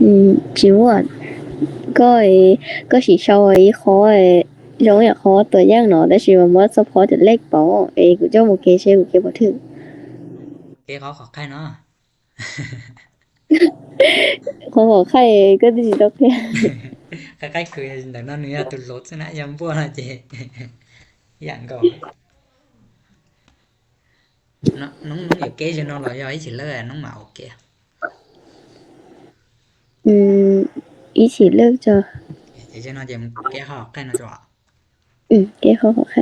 ອືມ ຊິວອດ ກໍ ກໍຊິຊອກອີກຂໍ້ ຍົກຕົວຢ່າງເນາະ ແຕ່ຊິມາໝົດສະເພາະແຕ່ເລກເປົ່າ ເອ ກູເຈົ້າບໍ່ເກເຊ ກູເກບໍ່ຖືກ ເກ ຂໍ ຂໍໄຂ່ເນາະ ຂໍ ຂໍໄຂ່ ກໍຊິຕົກ ຄ້າຍໆຄື ເດີ ເນາະ ໜຶ່ງ ຍາຕຸລົດຊະນະ ຍາມບົວນະ ເຈ ຢ່າງກໍ ເນາະ ນ້ອງ ນ້ອງຢາກເກຢູ່ເນາະ ເຮົາຢາກໃຫ້ຊິເລີກ ນ້ອງມາໂອເຄ ອືມ ອີຊິເລີກເຈົ້າ ເຈ ເຈເນາະ ເຈ ເກ ຂໍໄຂ່ເນາະ ເຈົ້າ ອືມ ເກ ຂໍໄຂ່ ໂອເຄ.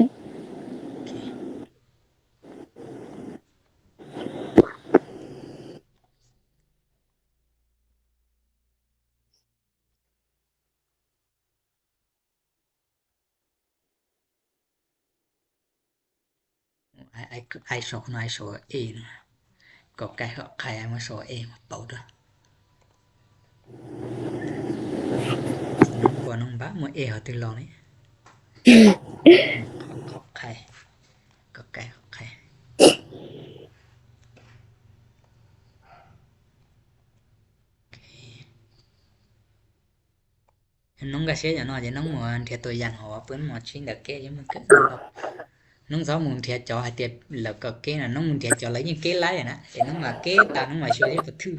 ອ້າຍ ອ້າຍ ອ້າຍຊອກ ອ້າຍຊອກເອນະ ກໍໄກ່ ກໍໄກ່ ອ້າຍມາຊອກເອ ມາເປົ່າເດີ ນ້ອງກົວນ້ອງບາ ມາເອ ເຮົາຕື່ນລອງນີ້ ກໍໄກ່ ກໍໄກ່ ກໍໄກ່ ໂອເຄ. ນ້ອງກະເຊຍເນາະ ເດ ນ້ອງໝໍທຽບຕົວຢ່າງເຮົາວ່າເປັນໝໍຈີນດາເກຍ ມັນກະ ນ້ອງຊອບໝູນທຽບຈໍໃຫ້ຕຽບ ແລ້ວກໍເກນະ ນ້ອງໝູນທຽບຈໍແລ້ວຍິ່ງເກຫຼາຍນະ ເດ ນ້ອງວ່າເກຕາ ນ້ອງວ່າຊ່ວຍໄດ້ກະຖືກ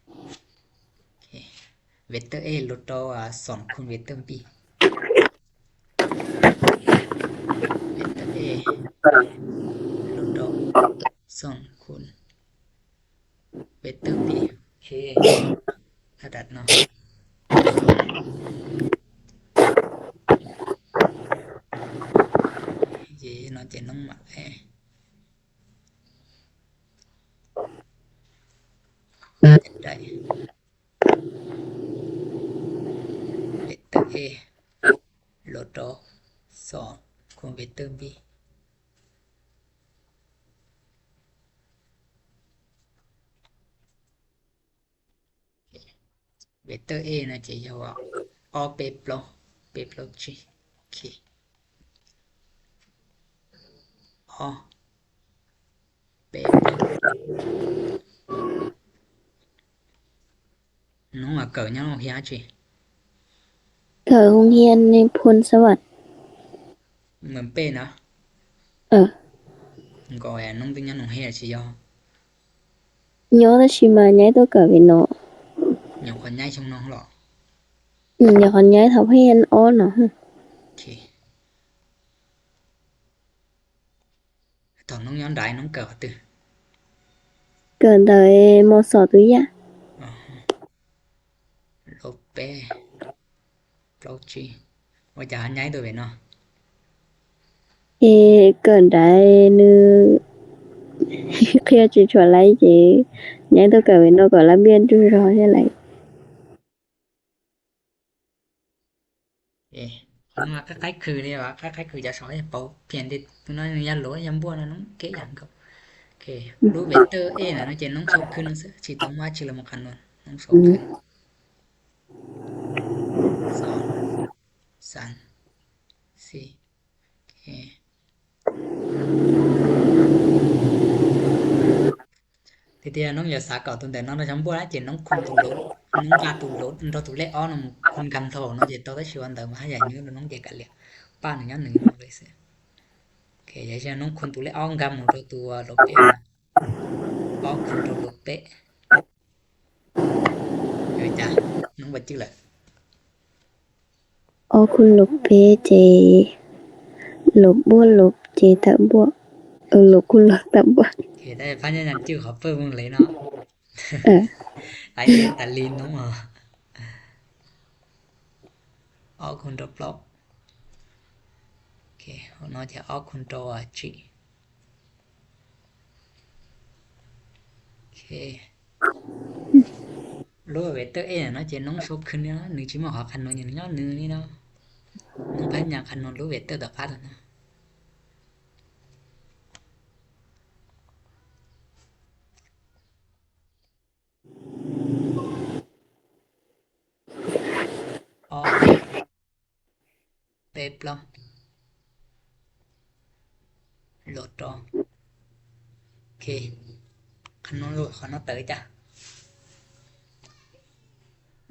ໂອເຄ ເວກເຕີເອ ລົດຕໍ່ ອາ ສອງຄູນເວກເຕີບີ ເວກເຕີເອ ລົດຕໍ່ ສອງຄູນ ເວກເຕີບີ ໂອເຄ ລະດັບເນາະ ເຈເນາະ ເຈນ້ອງໝາກແອ ໄດ້ ເວກເຕີເອ ລົດຕໍ່ ສອງຄູນເວກເຕີບີ ເວກເຕີເອນະ ເຈຢາວວ່າ ອໍ ເປໂປ ເປໂປຈີ ໂອເຄ ອໍ ເປໂປ ນ້ອງອາເກີດຍັງໂຮງຮຽນຈີ ເກີດໂຮງຮຽນໃນໂພນສະຫວັດ ເມືອງເປ້ນະ ເອີ ກໍແອນນ້ອງຕຶງຍັງໂຮງຮຽນຊິຍອ ຍອ ແຕ່ຊິມາຍ້າຍຕົວເກີດເວນອ ຍອ ຂໍຍ້າຍຊ່ອງນ້ອງເລາະ ອືມ ຍອ ຂໍຍ້າຍເທົ່າເພນອໍນະ ໂອເຄ. ຕອນນ້ອງຍ້ອນໄດ້ນ້ອງເກີດຫວາຕື່ ເກີດໄດ້ ມສ ຕຸຍາ ອໍ ໂລເປ ໂປຣຈີ ວ່າຈະໃຫຍ່ໂຕເວເນາະ ເອ ເກີດໄດ້ ໜຶ່ງ ເຄຍຈິຊວນໄລເຈ ໃຫຍ່ໂຕເກີດເວເນາະ ກໍລະບຽນຈຸຊອເຮັດໄລ ເອ ເຂົາວ່າຄ້າຍໆຄືເດ້ວ່າ ຄ້າຍໆຄືຈະຊອຍເປົາ ພຽງແຕ່ຕົວນ້ອຍໜຶ່ງຢ່າໂຫຼ ຢ່າບົວນະ ນ້ອງເກະຫຍັງກໍ ໂອເຄ ລູກເວກເຕີເອນະ ນ້ອງເຈນ ນ້ອງຊອກຄືນໜັງສື ຊິຕ້ອງວ່າຊື່ລະມະຄະນວນ ນ້ອງຊອກຄືນ ສອງ ສາມ ສີ່ ໂອເຄ. ເດ ນ້ອງຢ່າສາເກົາຕຸນແຕ່ນ້ອງນະ ຈຳບໍ່ໄດ້ເຈນ ນ້ອງຄຸນຕຸນໂລດ ນ້ອງກາຕຸນໂລດ ເຮົາຕຸນເລກອອກ ນ້ອງຄຸນກຳໂທເນາະ ເຈນ ໂຕໄດ້ຊິວັນເດີມ ຫາຢ່າຍື້ ນ້ອງເຈນກະເລຍ ປ້າໜຶ່ງຍາໜຶ່ງເລີຍເຊ ໂອເຄ ຢ່າເຊ ນ້ອງຄຸນຕຸນເລກອອກ ກຳໂຕຕົວໂລເປ ອອກຄຸນໂຕໂລເປ ເອີ ຈ້າ ນ້ອງບໍ່ຈື່ລະ ອໍ ຄູນລົບເປ ເຈ ລົບບວກລົບ ເຈ ຕະບວກ ເອີ ລົບຄູນລົບ ຕະບວກ ໂອເຄ ໄດ້ພະຍາຍາມຈື່ເຂົ້າເປີເບິ່ງເລີຍເນາະ ເອີ ໄອ້ຕາລີນນ້ອງ ອໍ ຄູນໂຕໂປຣ ໂອເຄ ເຮົາເນາະ ຈະອອກຄູນໂຕ ອາ ຈີ ໂອເຄ ໂລເວກເຕີເອນະ ເນາະ ເຈນ ນ້ອງຊອກຄືນນີ້ເນາະ ໜຶ່ງຈິມາຫາຄຳນວນຫຍັງເນາະ ໜຶ່ງນີ້ເນາະ ນ້ອງພະຍາຍາມຄຳນວນໂລເວກເຕີກັບພັດນະ ອໍ ເປັບລະ ໂຫຼດຕໍ່ ໂອເຄ ຄຳນວນໂລດ ຂອງນ້ອງເຕີຈ້າ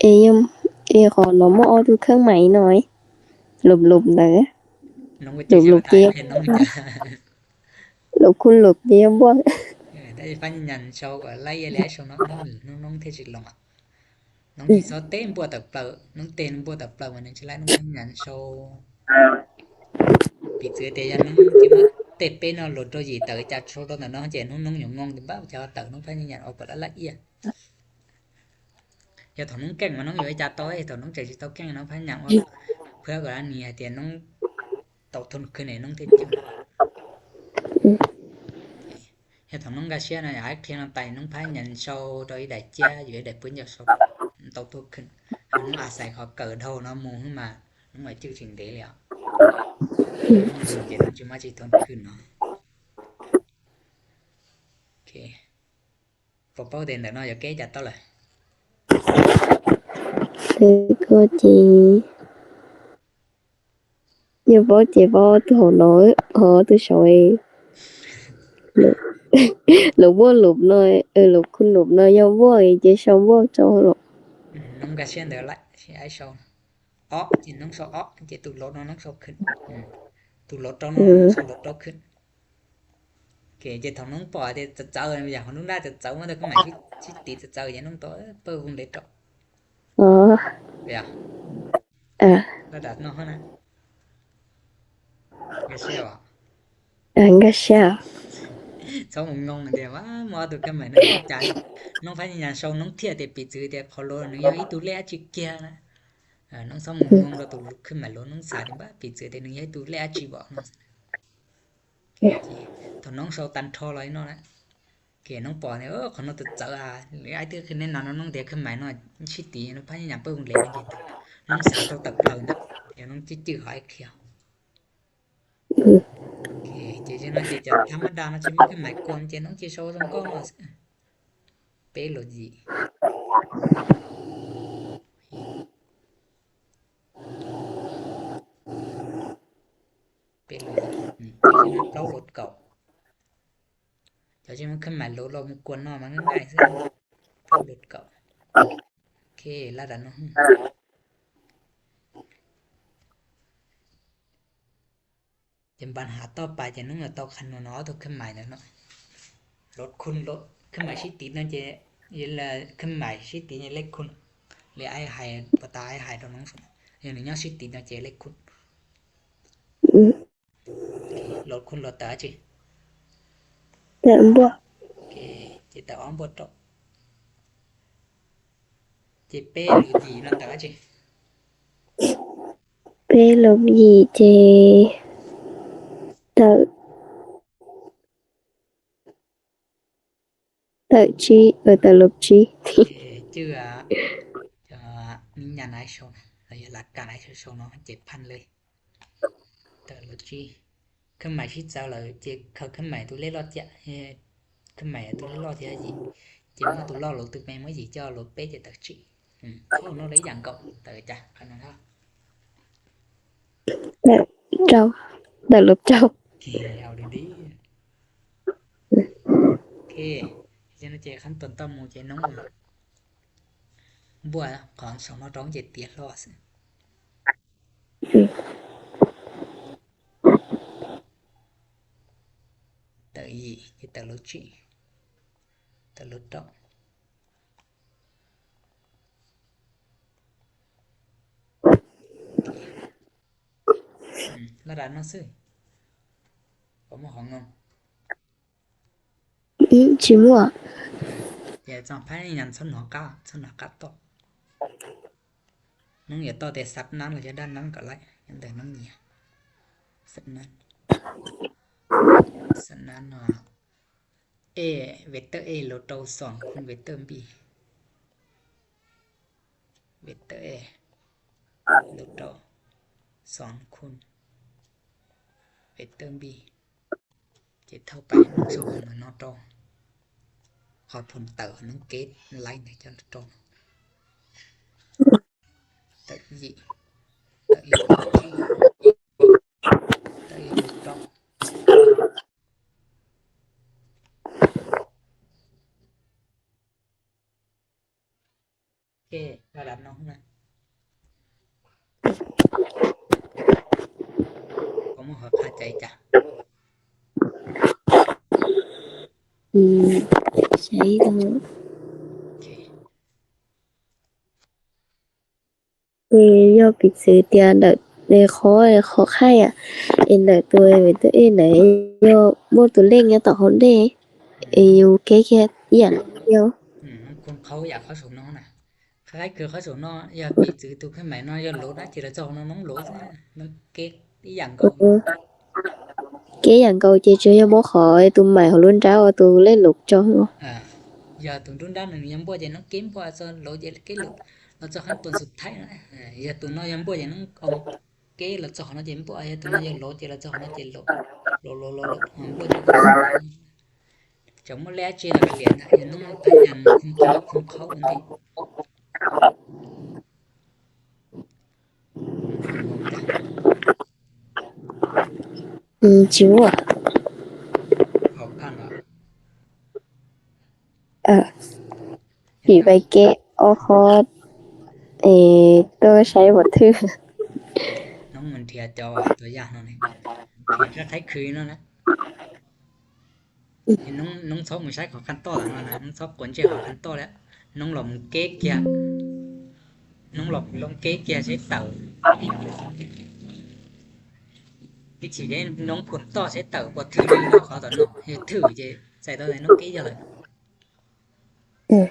ເອຍາມ ເອ ຂໍນ້ອງມາອອກດູເຄື່ອງໝາຍໜ້ອຍ ຫຼົບໆເດີ ຫຼົບໆເກມ ຫຼົບຄຸນຫຼົບເກມບ່ວງ ເອີ ໄດ້ຟັງຍານເຊົາກໍໄລ່ແລ້ວເຊົາເນາະ ນ້ອງ ນ້ອງ ນ້ອງເທຈິດລົງອະ. ນ້ອງຊິຊໍເຕັມບົວຕະເປິ້າ ນ້ອງເຕັມບົວຕະເປິ້າ ມັນຈະໄລ່ນ້ອງພະຍາຍາມຊໍ ປີເສືອເຕຍານນ້ອງຈິມາເຕເປນອນໂຫຼດໂຕຢີເຕີຈາກໂຊໂຕນະນ້ອງເຈນນ້ອງຢູ່ງົງຕິບ້າຈາເຕີນ້ອງພະຍາຍາມອອກກະລະອຽດ ຢ່າຖອນນ້ອງແກ່ງມານ້ອງຢູ່ໄອຈາໂຕເອີຍ ຖອນນ້ອງໃຈຊິໂຕແກ່ງນ້ອງພະຍາຍາມອອກ ເພື່ອກະລະນີໃຫ້ເຕຍນ້ອງໂຕທົນຂຶ້ນໃຫ້ນ້ອງເທຈິງ ເຮັດຂອງນ້ອງກາເຊຍນະ ຢາກໃຫ້ຄຽນອອກໄປ ນ້ອງພະຍາຍາມໂຊໂຕອີໃດເຈຍ ຢູ່ໃດເພິ່ນຢາກໂຊໂຕທຸກຂຶ້ນ ນ້ອງອາໄສເຂົາເກີດໂທເນາະ ໝູ່ຂຶ້ນມາ ນ້ອງໄວ້ຈື່ຈິງເດແລ້ວ ເຈນຈິມາຈິທົນຂຶ້ນເນາະ ໂອເຄ ປອບເປົ້າເຕັນເດີເນາະ ຢາກແກ້ຈັດຕໍ່ເລີຍ ເອີ ກໍຈິງ Yo vos ces vos tus hổ nổi, hổ tus sói. Lục bua lục nôi, ừ, lục khun lục nôi, yo vua thì chỉ sao vua cho lục. ນ້ອງກາເຊຍເດີລະ ຊິໄອໂຊ ເອາະ ຈິນ້ອງໂຊເອາະ ເຈຕູລົດນ້ອງໂຊຂຶ້ນ ຕູລົດໂຕນ້ອງໂຊລົດໂຕຂຶ້ນ ເກເຈທອງນ້ອງປອຍເດຈະເຈີ ຢ່າງຂອງນ້ອງໄດ້ຈະເຈີ ມັນຈະຄືໝາຍຊິຕິດຈະເຈີ ຢ່ານ້ອງໂຕເປີວງເລັດເຈາະ Ơ. ເວຍ Ơ. ລະດັບນ້ອງຫັ້ນນະ ກາເຊຍ Ơ, ກາເຊຍ ຊອງງົງເດວ່າ ມອຕຸກກັນໃໝ່ນ້ອງຈາຍ ນ້ອງພະຍາຍາມຊອງນ້ອງທຽວແຕ່ປີຈື່ແຕ່ຂໍໂລໜຶ່ງ ຢ່າອີຕູແລອາຈິກຽນະ ເອີ ນ້ອງຊອງງົງລະຕຸກຂຶ້ນມາໂລໜຶ່ງສາຍ ເຫັນບໍ່ ປີຈື່ແຕ່ໜຶ່ງ ຢ່າອີຕູແລອາຈິບອກເນາະ ໂອເຄ ຖ້ານ້ອງຊອງຕັນທໍ່ລອຍເນາະນະ ເກນ້ອງປອນນີ້ ເອີ ຂອງນ້ອງຈະເຈີອາ ຫຼືອ້າຍເຕີຂຶ້ນແນ່ນອນ ນ້ອງເດຂຶ້ນໃໝ່ນ້ອຍຊິຕີ ພະຍາຍາມເປີດວົງເລັດ ນ້ອງສາວເຈົ້າຕະເປີນະ ດຽວນ້ອງຈື່ຂອງອ້າຍຄຽວ ໂອເຄ ເຈຈະນ້ອຍເຈຈະທຳມະດາເນາະ ຈະມີຂຶ້ນໃໝ່ກວນ ເຈນ້ອງເຈໂຊສອງກ້ອງເນາະ ເປໂລຈີ ເປໂລຈີ ອືມ ເຈຈະນ້ອຍເກົ້າລົດເກົ້າ ເຈົ້າຊິມາຂຶ້ນໝາຍໂລດ ເຮົາມາກວນເນາະ ມັນງ່າຍໆ ເຊິ່ງໂລດເກົ່າ ໂອເຄ ລະດັບເນາະ ເປັນບັນຫາຕໍ່ໄປ ຈະໜຶ່ງຕໍ່ຄັນເນາະ ເອົາຕົວເຄື່ອງໝາຍແລ້ວເນາະ ລົດຄູນລົດ ເຄື່ອງໝາຍຊິຕິດເນາະ ຈະ ເວລາເຄື່ອງໝາຍຊິຕິດເນາະ ເລກຄູນ ເລກອ້າຍໄຮ ປະຕາອ້າຍໄຮຕົວໜຶ່ງ ຢ່າງໜຶ່ງຍອດຊິຕິດເນາະ ຈະເລກຄູນ ອືມ ລົດຄູນລົດຕາຈິ ແຕ່ບໍ່ ໂອເຄ ເຈຕາອອມບໍ່ຕົກ ເຈເປໂລຈີນຳຕາຈິ ເປໂລຈີເຈ ເຕີ ເຕີຈີ ເອີ ເຕີລົບຈີ ເອີ ຈື່ວ່າ ຈະມີຍານໄອໂຊນະ ລະຍະຫຼັກການໄອໂຊນະ ເຈັດພັນເລີຍ ເຕີລົບຈີ ເຄື່ອງໝາຍທີ່ເຈົ້າລາວເຈ ເຂົາເຄື່ອງໝາຍຕົວເລກລອດຈະ ເອີ ເຄື່ອງໝາຍຕົວເລກລອດຈະ ເຈມາຕົວລອດລົບຕຶກແມ່ນເມື່ອຈີເຈົ້າລົບເປຈະເຕີຈີ ອືມ ເຂົ້ານອກໄດ້ຢ່າງເກົ່າ ເຕີຈະ ຄັນນັ້ນເນາະ ເຕີເຈົ້າ ເຕີລົບເຈົ້າ ໂອເຄ ເອົາດີໆ ໂອເຄ ເຈົ້າໜ້າທີ່ຂັ້ນຕອນຕໍ່ໝູ່ເຈົ້ານ້ອງ ບົວຂອງສອງນອຕອງເຈັດຕຽລອດ ເຕີອີ ເຕີໂລຈີ ເຕີໂລໂຕ ອືມ ລະດັບໜັງສື ປະມານຂອງເງິນ ອືມ ຊິມົວ ເຈົ້າຈອງພະຍາຍາມຊົນຫົວກ້າ ຊົນຫົວກ້າຕໍ່ ນ້ອງຢ່າຕໍ່ແຕ່ສັບນັ້ນ ຫຼືຈະດ້ານນັ້ນກໍໄດ້ ຍັງແຕ່ນ້ອງເນຍ ສັບນັ້ນ ສັບນັ້ນເນາະ A ເວກເຕີ A ລົບຕໍ່ສອງຄູນເວກເຕີ B ເວກເຕີ A ລົບຕໍ່ສອງຄູນເວກເຕີ B ຈະເທົ່າໄປໜຶ່ງສອງໜຶ່ງເນາະຕໍ່ ຂອບຜົນເຕີໜຶ່ງເກດໄລນະຈະຕໍ່ ເຕີອີ ເຕີອີ ເຕີອີຕໍ່ ເຄ ລະດັບນ້ອງນະ ກໍມາຂໍພາໃຈຈ້ະ ອືມ ໃຊ່ແລ້ວ ໂອເຄ Ê, yo pi tsư tia đợt đê khó, khó khai à. Ê, đợt tôi với tôi ê này, yo mua tủ lạnh yo tỏ hòn đê. Ê, yo kê kê, yảng yo. ອືມ ຄົນເຂົາຢາກເຂົ້າສວນນອນນະ ຄ້າຍໆ ຄືເຂົ້າສວນນອນ ຢ່າໄປຈື່ຕູກຂຶ້ນໃໝ່ເນາະ ຢ່າໂຫຼດນະ ເຈລະຈອກນ້ອງ ນ້ອງໂຫຼດນະ ນ້ອງເກັກອີ່ຫຍັງກໍ ເອີ ເກັກຫຍັງກໍເຈເຈີ ຢ່າບໍ່ຂໍໄອ້ຕູໃໝ່ຂອງລຸນເຈົ້າ ຕູເລັກໂຫຼດຈອກ ເອີ ຢ່າຕູລຸນດ້ານໜຶ່ງ ຍັງບໍ່ເຈນ້ອງເກັກ ບໍ່ຈະໂຫຼດເຈເກັກໂຫຼດ ລາວຈະຂັ້ນຕົວສຸດທ້າຍນະ ເອີ ຢ່າຕູນ້ອຍຍັງບໍ່ເຈນ້ອງເອົາ Kê là cho nó chém bụa, cho nó chém lỗ, chém là cho nó chém lỗ. Lỗ, lỗ, lỗ, lỗ. Bụa chém bụa. Chém một lẽ chém là cái liền, nó tay nhàng không khó, không khó ổn định. Ừ, chịu à? Học khăn à? Ờ. Chỉ phải kệ, ô khó, ê, tôi sẽ một thứ. ນ້ອງມັນເທຍເຈົ້າຕົວຢ່າງເນາະນີ້ ເທຍຄ້າຍໆຄືເນາະນະ ນ້ອງ ນ້ອງຊອບມື້ໃຊ້ຂໍຂັ້ນຕໍ່ແລ້ວເນາະ ນ້ອງຊອບກົນເຈຂໍຂັ້ນຕໍ່ແລ້ວ ນ້ອງຫຼອມເກກເກຍ ນ້ອງຫຼອມລົງເກກເກຍໃຊ້ເຕົາ ວິທີເດ້ ນ້ອງຜົນຕໍ່ໃຊ້ເຕົາບໍ່ຖືເນາະ ເຂົາຕອນນ້ອງເຮັດຖືເຈໃສ່ຕອນໃດນ້ອງເກກເກຍເລີຍ. ເອີ ໂອ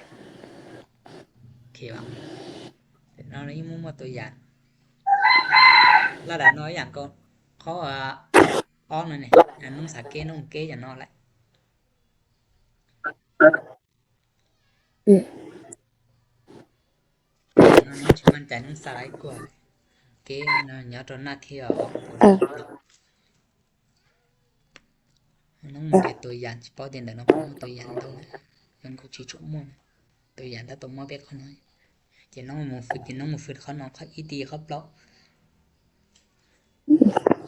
ເຄວ່າ ເນາະ ນີ້ໝູ່ໝົດຕົວຢ່າງ ລະດັບນ້ອຍຢ່າງກໍ ເຂົາວ່າ ອອກນັ້ນນີ້ ອັນນ້ອງສາເກ ນ້ອງເກ ຢ່າງນ້ອຍແຫຼະ ອືມ ນ້ອງຊິໝັ້ນໃຈນ້ອງສາຫຼາຍກວ່າ ເກ ເນາະ ຍອດຕົວໜ້າທີ່ອອກ ເອີ. ນ້ອງເປັນຕົວຢ່າງຊິເວົ້າຈັ່ງໃດເນາະ ຕົວຢ່າງໂດນ ມັນກໍຊິຊຸກມ່ວນ ຕົວຢ່າງແລ້ວຕົວມອເປັດຂ້ອຍນ້ອຍ ເຈນ້ອງໝູຝຶດ ເຈນ້ອງໝູຝຶດເຂົານອນ ເຂົາອີຕີເຂົາເປົ່າ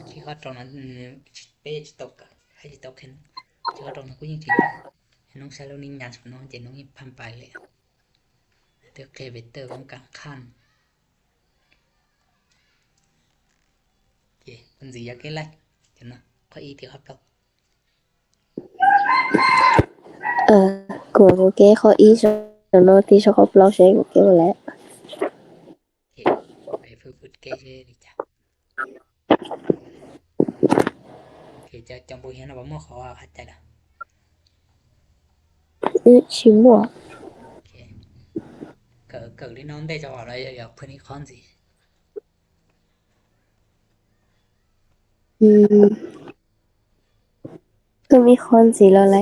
ທີ່ເຂົາຕອນນັ້ນ ເປັນຊິຕົກ ໃຫ້ຊິຕົກເຫັນ ທີ່ເຂົາຕອນນັ້ນກໍຍິ່ງຊິ ໃຫ້ນ້ອງໃຊ້ແລ້ວນີ້ຍານສຳນອນ ເຈນ້ອງນີ້ຜ່ານໄປເລີຍ ເຕີເຄເວເຕີຂອງກາງຄັນ. ເຄ ເພິ່ນຊິຢາກເຮັດໄລ ເຫັນເນາະ ຂໍ້ອີທີ່ເຂົາບລັອກ ເອີ ກົວກູເກຂໍ້ອີ ສຳນວນທີ່ເຂົາບລັອກ ໃຊ້ກູເກແຫຼະ ເຄ ໄປຝຶກຝຶກເກເລີຍຈ້າ ເຄ ເຈົ້າ ເຈົ້າບໍ່ຮຽນເອົາບໍ່ໝໍ ເຂົາວ່າເຂົ້າໃຈລະ ອື ຊິໝໍ ເຄ ເກີດ ເກີດລິນອນໄດ້ຈະວ່າລະ ເພິ່ນອີຄອນຊິ ອືມ ຄືມີຄອນສີລະໄລ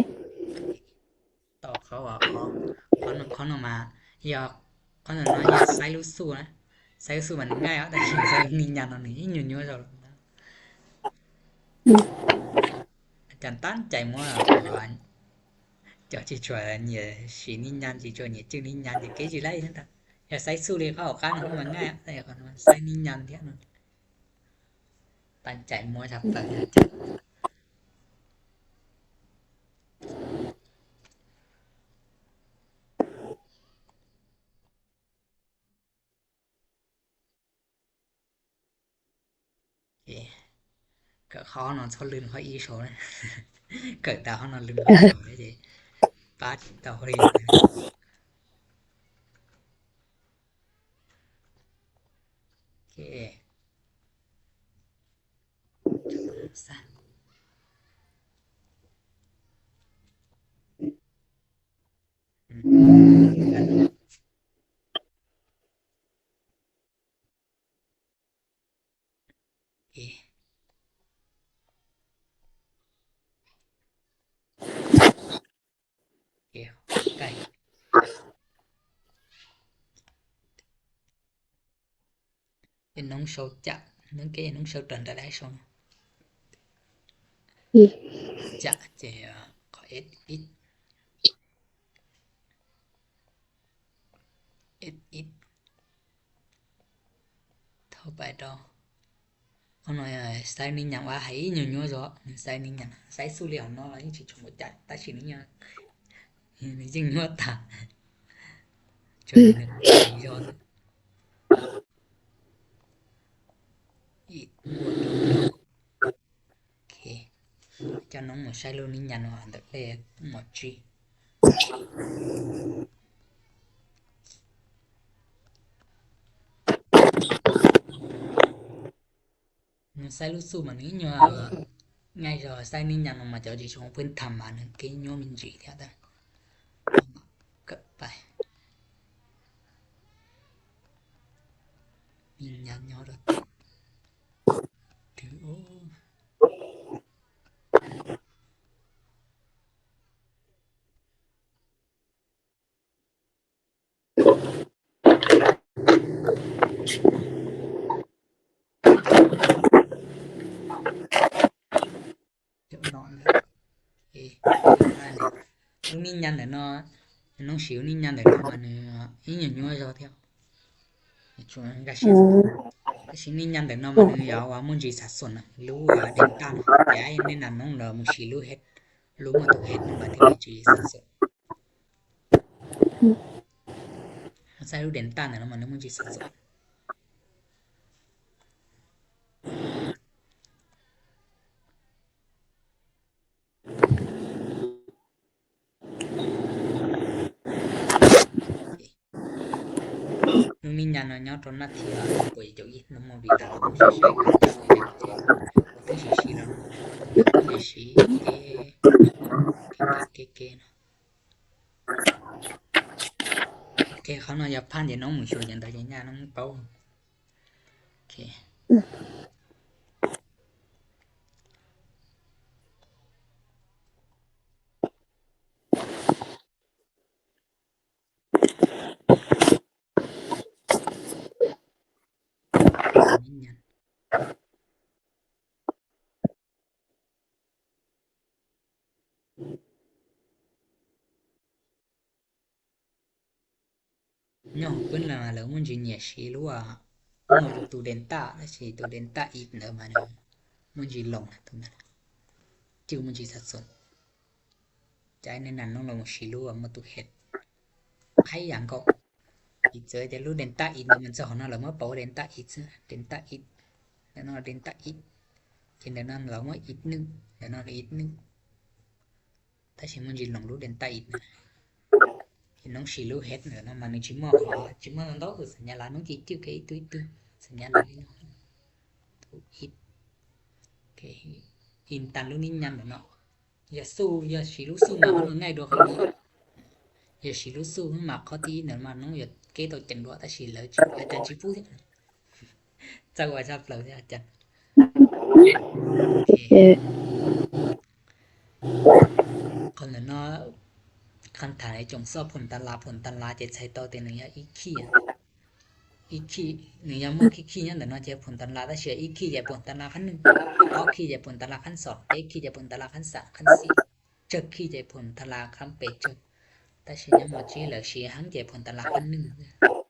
ຕອບເຂົາວ່າ ຂໍ ຂໍນ້ອງ ຂໍນ້ອງມາ ຢາກ ຂໍນ້ອງມາ ຢາກໃຊ້ລູກສູ້ນະ ໃຊ້ລູກສູ້ມັນງ່າຍອະ ແຕ່ໃຊ້ນິນຍານອນນີ້ຫຍຸ້ງຍົວເຈົ້າ ອືມ ອາຈານຕັ້ງໃຈໝົດວ່າ ເຈົ້າຊິຊ່ວຍເນຍ ສີນິນຍານ ຊິຊ່ວຍເນຍ ຈື່ນິນຍານ ຊິເກຊິໄລນັ້ນຕາ ຢາກໃຊ້ສູ້ເລີຍ ເຂົາເອົາກ້ານມັນງ່າຍອະ ແຕ່ເຂົາໃຊ້ນິນຍານເດ ຕັ້ງໃຈມົວຊັບເຕີ ເຄ ກໍເຂົານອນຊອນລືນເຂົາອີໂຊນະ ເກີດຕາເຂົານອນລືນເຂົາອີໂຊນະເດ ປາດເຕົາເລີຍ ເຄ. ເອ ເປັນນ້ອງໂຊຈະ ນ້ອງເກ ນ້ອງໂຊຕັນຕະໄດໂຊ ຈະເຈ ຂໍເອັດອິດ ເອັດອິດ ເທົ່າໄປຕໍ່. ຂະນ້ອຍໃຊ້ນິນຍັງວ່າໃຫ້ຍົວໆ ໃຊ້ນິນຍັງ ໃຊ້ສູ້ລຽວເນາະ ຍິງຊິຊົມບໍ່ຈັກ ແຕ່ຊິນິນຍັງ ຍິງຍົວຕາ ໂອເຄ ເຈົ້ານ້ອງໝໍໃຊ້ລູກນິນຍາເນາະ ອັນດັບແລກໝໍຈີ ໂອ Sai lub xu mah nws nyob, ngay zog sai nws nhắn nó mà cho chị xuống phun thăm mà nws cái nyob mình chỉ theo ta. Cập bài. Mình nhắn nyob đó. Thứ ô. Lub ninh nhắn để nó, nó xíu ninh nhắn để nó mà nó ít nhiều nhúa cho theo. Chúng ta xin, xin ninh nhắn để nó mà nó giáo và muốn gì sát xuân à. Lũ, à, đến tan. Cái ai nên là nó là một xí lũ hết. Lũ mà tụi hết nó mà thì chỉ sát xuân. Sai lub đến tan này nó mà nó muốn gì sát xuân. Lub ninh nhắn nó nyob trong nắp thì là buổi chủ nhật nó mà vì ta không sẽ sai cái gì. Không sẽ xí lắm. Không sẽ xí. Ê. Cái, cái, cái nó. Ô khê, khóa no yap phan dze nông mui shu dze ntau dze nha nông pau. Ô khê. Nho pun la la mun ji nia shi lua. Mo tu denta la shi tu denta it na ma na. Mun ji long tu na. Ju mun ji sat son. Jai ne nan long long shi lua mo tu het. Hai yang ko. It zoi te lu denta it na man sa hona la mo pau denta it sa. Denta it. Na no denta it. Kin na nan la mo it nu. Na no it nu. Ta shi mun ji long lu denta it na. Kin nong shi lu het na na man ji mo ko. Ji mo ndo sa nya la nong ki tiu ke itu itu. Sa nya la ni. Tu it. Ke in tan lu ni nyan na no. Ya su, ya shi lu su ma no ngai do ko. Ya shi lu su ma ko ti na ma nong ya ke to chen do ta shi la ji. Ai ta ji pu. Chau wa chau plau ya chen. Ê. Kon na no, kan tha ai chong so phun tan la, phun tan la je chai to te nung ya i khi a. I khi, nung ya mo khi khi nyan na no je phun tan la, ta shi i khi je phun tan la khan nung. O khi je phun tan la khan song, e khi je phun tan la khan sam, khan si. Je khi je phun tan la khan pe je. Ta shi ya mo ji la shi hang je phun tan la khan nung. Ô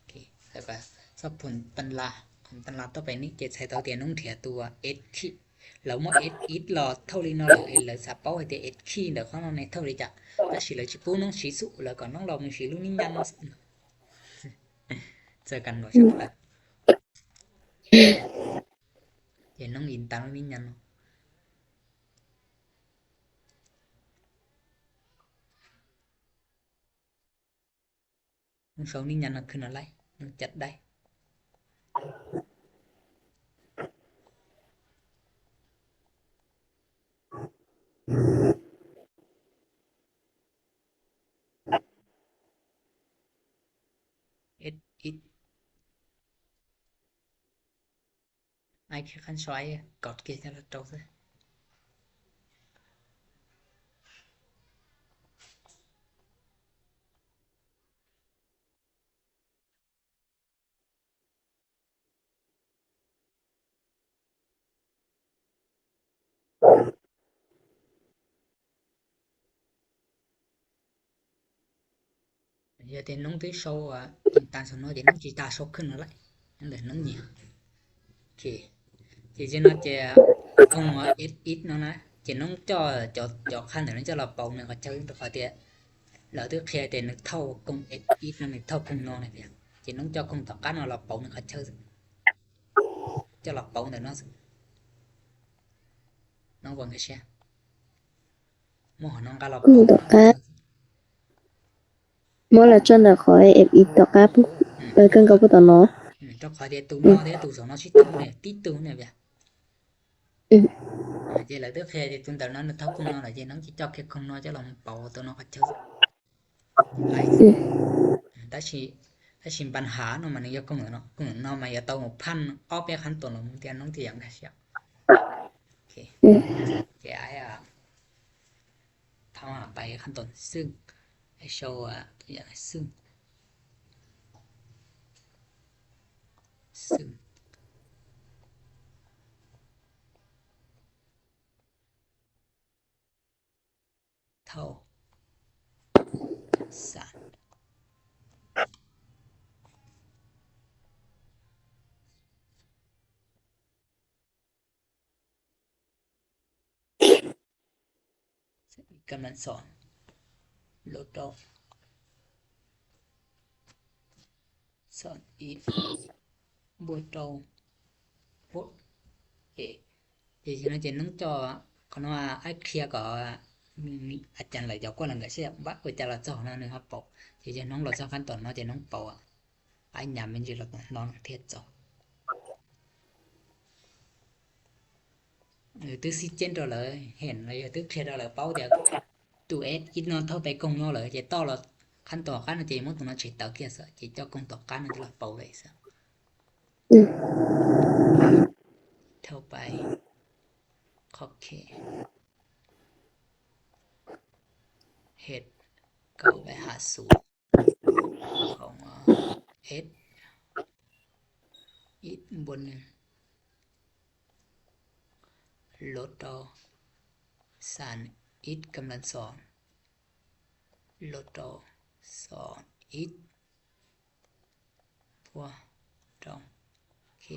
khê ແລ້ວກໍສັບຜົນຕັນລາ ຜົນຕັນລາຕໍ່ໄປນີ້ ເຈັດໃສ່ຕໍ່ຕຽນໜຸ່ງເທຍຕົວເອັດຄີ ແລ້ວມາເອັດອິດລໍເທົ່າລີນອລເອັດ ແລ້ວສະເປົາໃຫ້ຕຽເອັດຄີ ແລ້ວຂ້າງນອກໃນເທົ່າລີຈະ ແລ້ວຊິເລີຊິປູນ້ອງຊີສຸ ແລ້ວກໍນ້ອງລອງມີຊີລຸນິຍັງ ເຈີກັນບໍ່ ເຫັນນ້ອງອິນຕາມນິຍັງ. ນ້ອງຊອງນີ້ຍັງນະຄືນອນລາຍ ຍັງຈັດໄດ້ ເອັດ ອິດ. Ai khe khan soi, kot khe khan la tok se. Giờ thì nóng tới sau, à, tan sau nó thì nóng chỉ ta sau khăn nó lại. Nóng để nóng nhiều. Ok. Thì giờ nó chỉ không, à, ít, ít nó nè. Chỉ nóng cho, cho, cho khăn để nó cho là bầu này có chơi được khỏi tiệt. Lỡ tức khe thì nó thâu công ít, ít nó này thâu công nó này kìa. Chỉ nóng cho công tỏ cán nó là bầu này có chơi. Cho là bầu này nó. Nó vẫn cái xe. Mô hỏ nong ka lo. Ku to ka. Mô la chon da khoi ep i to ka pu. Ơ, kang ka pu to no. Cho khỏi thì tù no thế, tù số nó sẽ tù này, tít tù này vậy. Ừ. Ờ, vậy là tức khi thì tù tàu nó, nó thấu không no là vậy, nó chỉ cho cái không no cho lòng bảo tụi nó có chơi. Đấy. Ừ. ແຕ່ຊິ ແຕ່ຊິບັນຫາເນາະ ມັນຍັງຢາກກົງເນາະ ກົງເນາະ ມັນຢາກເຕົ້າຫົວພັນອອກແບບຂັ້ນຕົ້ນລະ ມັນຕຽນນ້ອງຕຽງໄດ້ຊະ. ໂອເຄ ອືມ ໂອເຄ ອ້າຍ ອ່າ ເຮົາຫາໄປຂັ້ນຕົ້ນ ຊຶ່ງ ໄອ້ໂຊ ອ່າ ຕົວຢ່າງ ຊຶ່ງ ຊຶ່ງ ເທົ່າ ສາມ ກຳລັງສອງ ລົດອອກ ສອງ ອີກ ບວກຕໍ່ ຫົກ ເອ ເຈ ເຈ ນ້ອງຈໍ ຄັນວ່າອ້າຍເຄລຍກໍ ອາຈານຫຼາຍເຈົ້າກວ່ານັ້ນກໍຊິບາດ ເອີ ຈາລະເຈົ້ານະ ໜຶ່ງຮັບປອກ ເຈ ນ້ອງລອຊອກຂັ້ນຕອນເນາະ ເຈ ນ້ອງເປົາ ອາ ອາຍາມແມ່ນຊິລອດ ນ້ອງເທດເຈົ້າ ເອີ ຕຶກຊິເຈັນໂຕເລີຍ ເຫັນເລີຍ ຕຶກເທດເອົາເລີຍ ເປົາດຽວ ຕູເອັດ ອິດເນາະ ເທົ່າໄປກົງເນາະເລີຍ ເຈ ຕໍ່ລະຂັ້ນຕອນຂັ້ນ ເຈ ໝົດຕົງນັ້ນ ເຈ ເຕົາກຽສ ເຈ ເຈົ້າກົງຕໍ່ກັນ ລະເປົາເລີຍ ອືມ ເທົ່າໄປ ຂອບເຂດ ເຮັດເກົ້າໄປຫາສູນ ຂອງເອັດ ອິດ ບວກໜຶ່ງ ລົດຕໍ່ ສາມ ອິດ ກຳລັງສອງ ລົດຕໍ່ ສອງ ອິດ ບວກ ດອກ ເຄ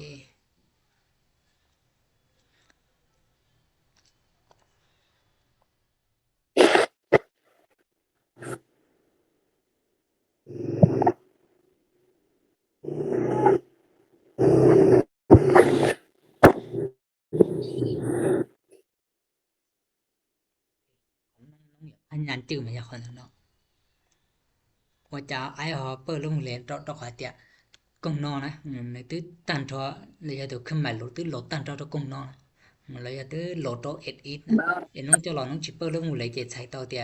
ພະຍານຈື່ມາຈາກຄົນເນາະ ວ່າຈະໃຫ້ເຮົາເປີດລົງເລນ ດອກ ດອກ ຂອຍເຕຍ ກົງນອນນະ ອືມ ໃນຕື້ຕັນທໍ່ ລະຍະໂຕຂຶ້ນມາໂລ ຕື້ໂລຕັນທໍ່ ຕົວກົງນອນ ລະຍະຕື້ໂລໂຕເອັດອິດນະ ເອັນນ້ອງຈະລອ ນ້ອງຊິເປີດລົງເລນ ເຈ ໃສ່ຕໍ່ເຕຍ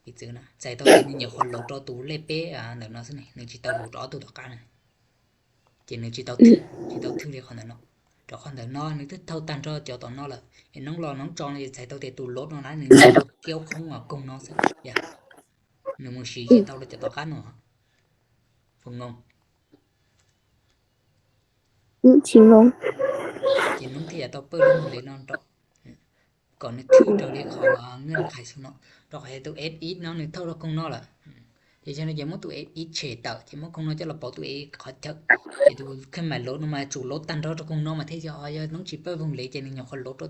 ອີກຈື່ນະ ໃສ່ຕໍ່ເຕຍ ນີ້ຄົນໂລໂຕຕູເລເປ ອາ ເດີນນອນຊັ້ນນີ້ ໜຶ່ງຊິເຕົາໂລໂຕ ເອົາຕູຕໍ່ກັນ ເຈ ໜຶ່ງຊິເຕົາ ອືມ ຊິເຕົາຖືເລຍ ຄອນເດີນນອນ ດອກຄອນເດີນນອນ ໜຶ່ງຕື່ເທົ່າຕັນທໍ່ ຈອດຕໍ່ນອນລະ ເອັນນ້ອງລອ ນ້ອງຈອງ ໃສ່ຕໍ່ເຕຍ ຕູໂລໂຕນອນນະ ໜຶ່ງກ່ຽວຂ້ອງກັບກົງນອນຊະ ຢ່າ ໜຶ່ງໂມງສີ່ ອືມ ຊິເຕົາໂລ ຈະຕໍ່ກັນເນາະ ເພິ່ນງົງ ອືມ ຊິງົງ ເຈ ນ້ອງເຕຍ ຕໍ່ເປີດລົງເລນນອນຕໍ່ ກ່ອນໜຶ່ງຖືເຕົາເລຍ ເຂົາວ່າເງື່ອນໄຂສຸດເນາະ ດອກເຮັດໂຕເອັດອິດເນາະ ໜຶ່ງເທົ່າດອກກົງນອນລະ ເຈ ເຈ ເຈ ໝົດໂຕເອັດອິດເສຍເຕົາ ເຈ ໝົດກົງນອນ ຈະລະເປົາໂຕເອ ເຂົາຈະ ເຈ ໂຕຂຶ້ນມາໂລໂຕ ມາຈູໂລຕັນເທົ່າດອກກົງນອນມາເທ ເຈ ເອົາ ນ້ອງຊິເປີດວົງເລ ເຈ ໜຶ່ງ ຍອງຄົນໂລໂຕ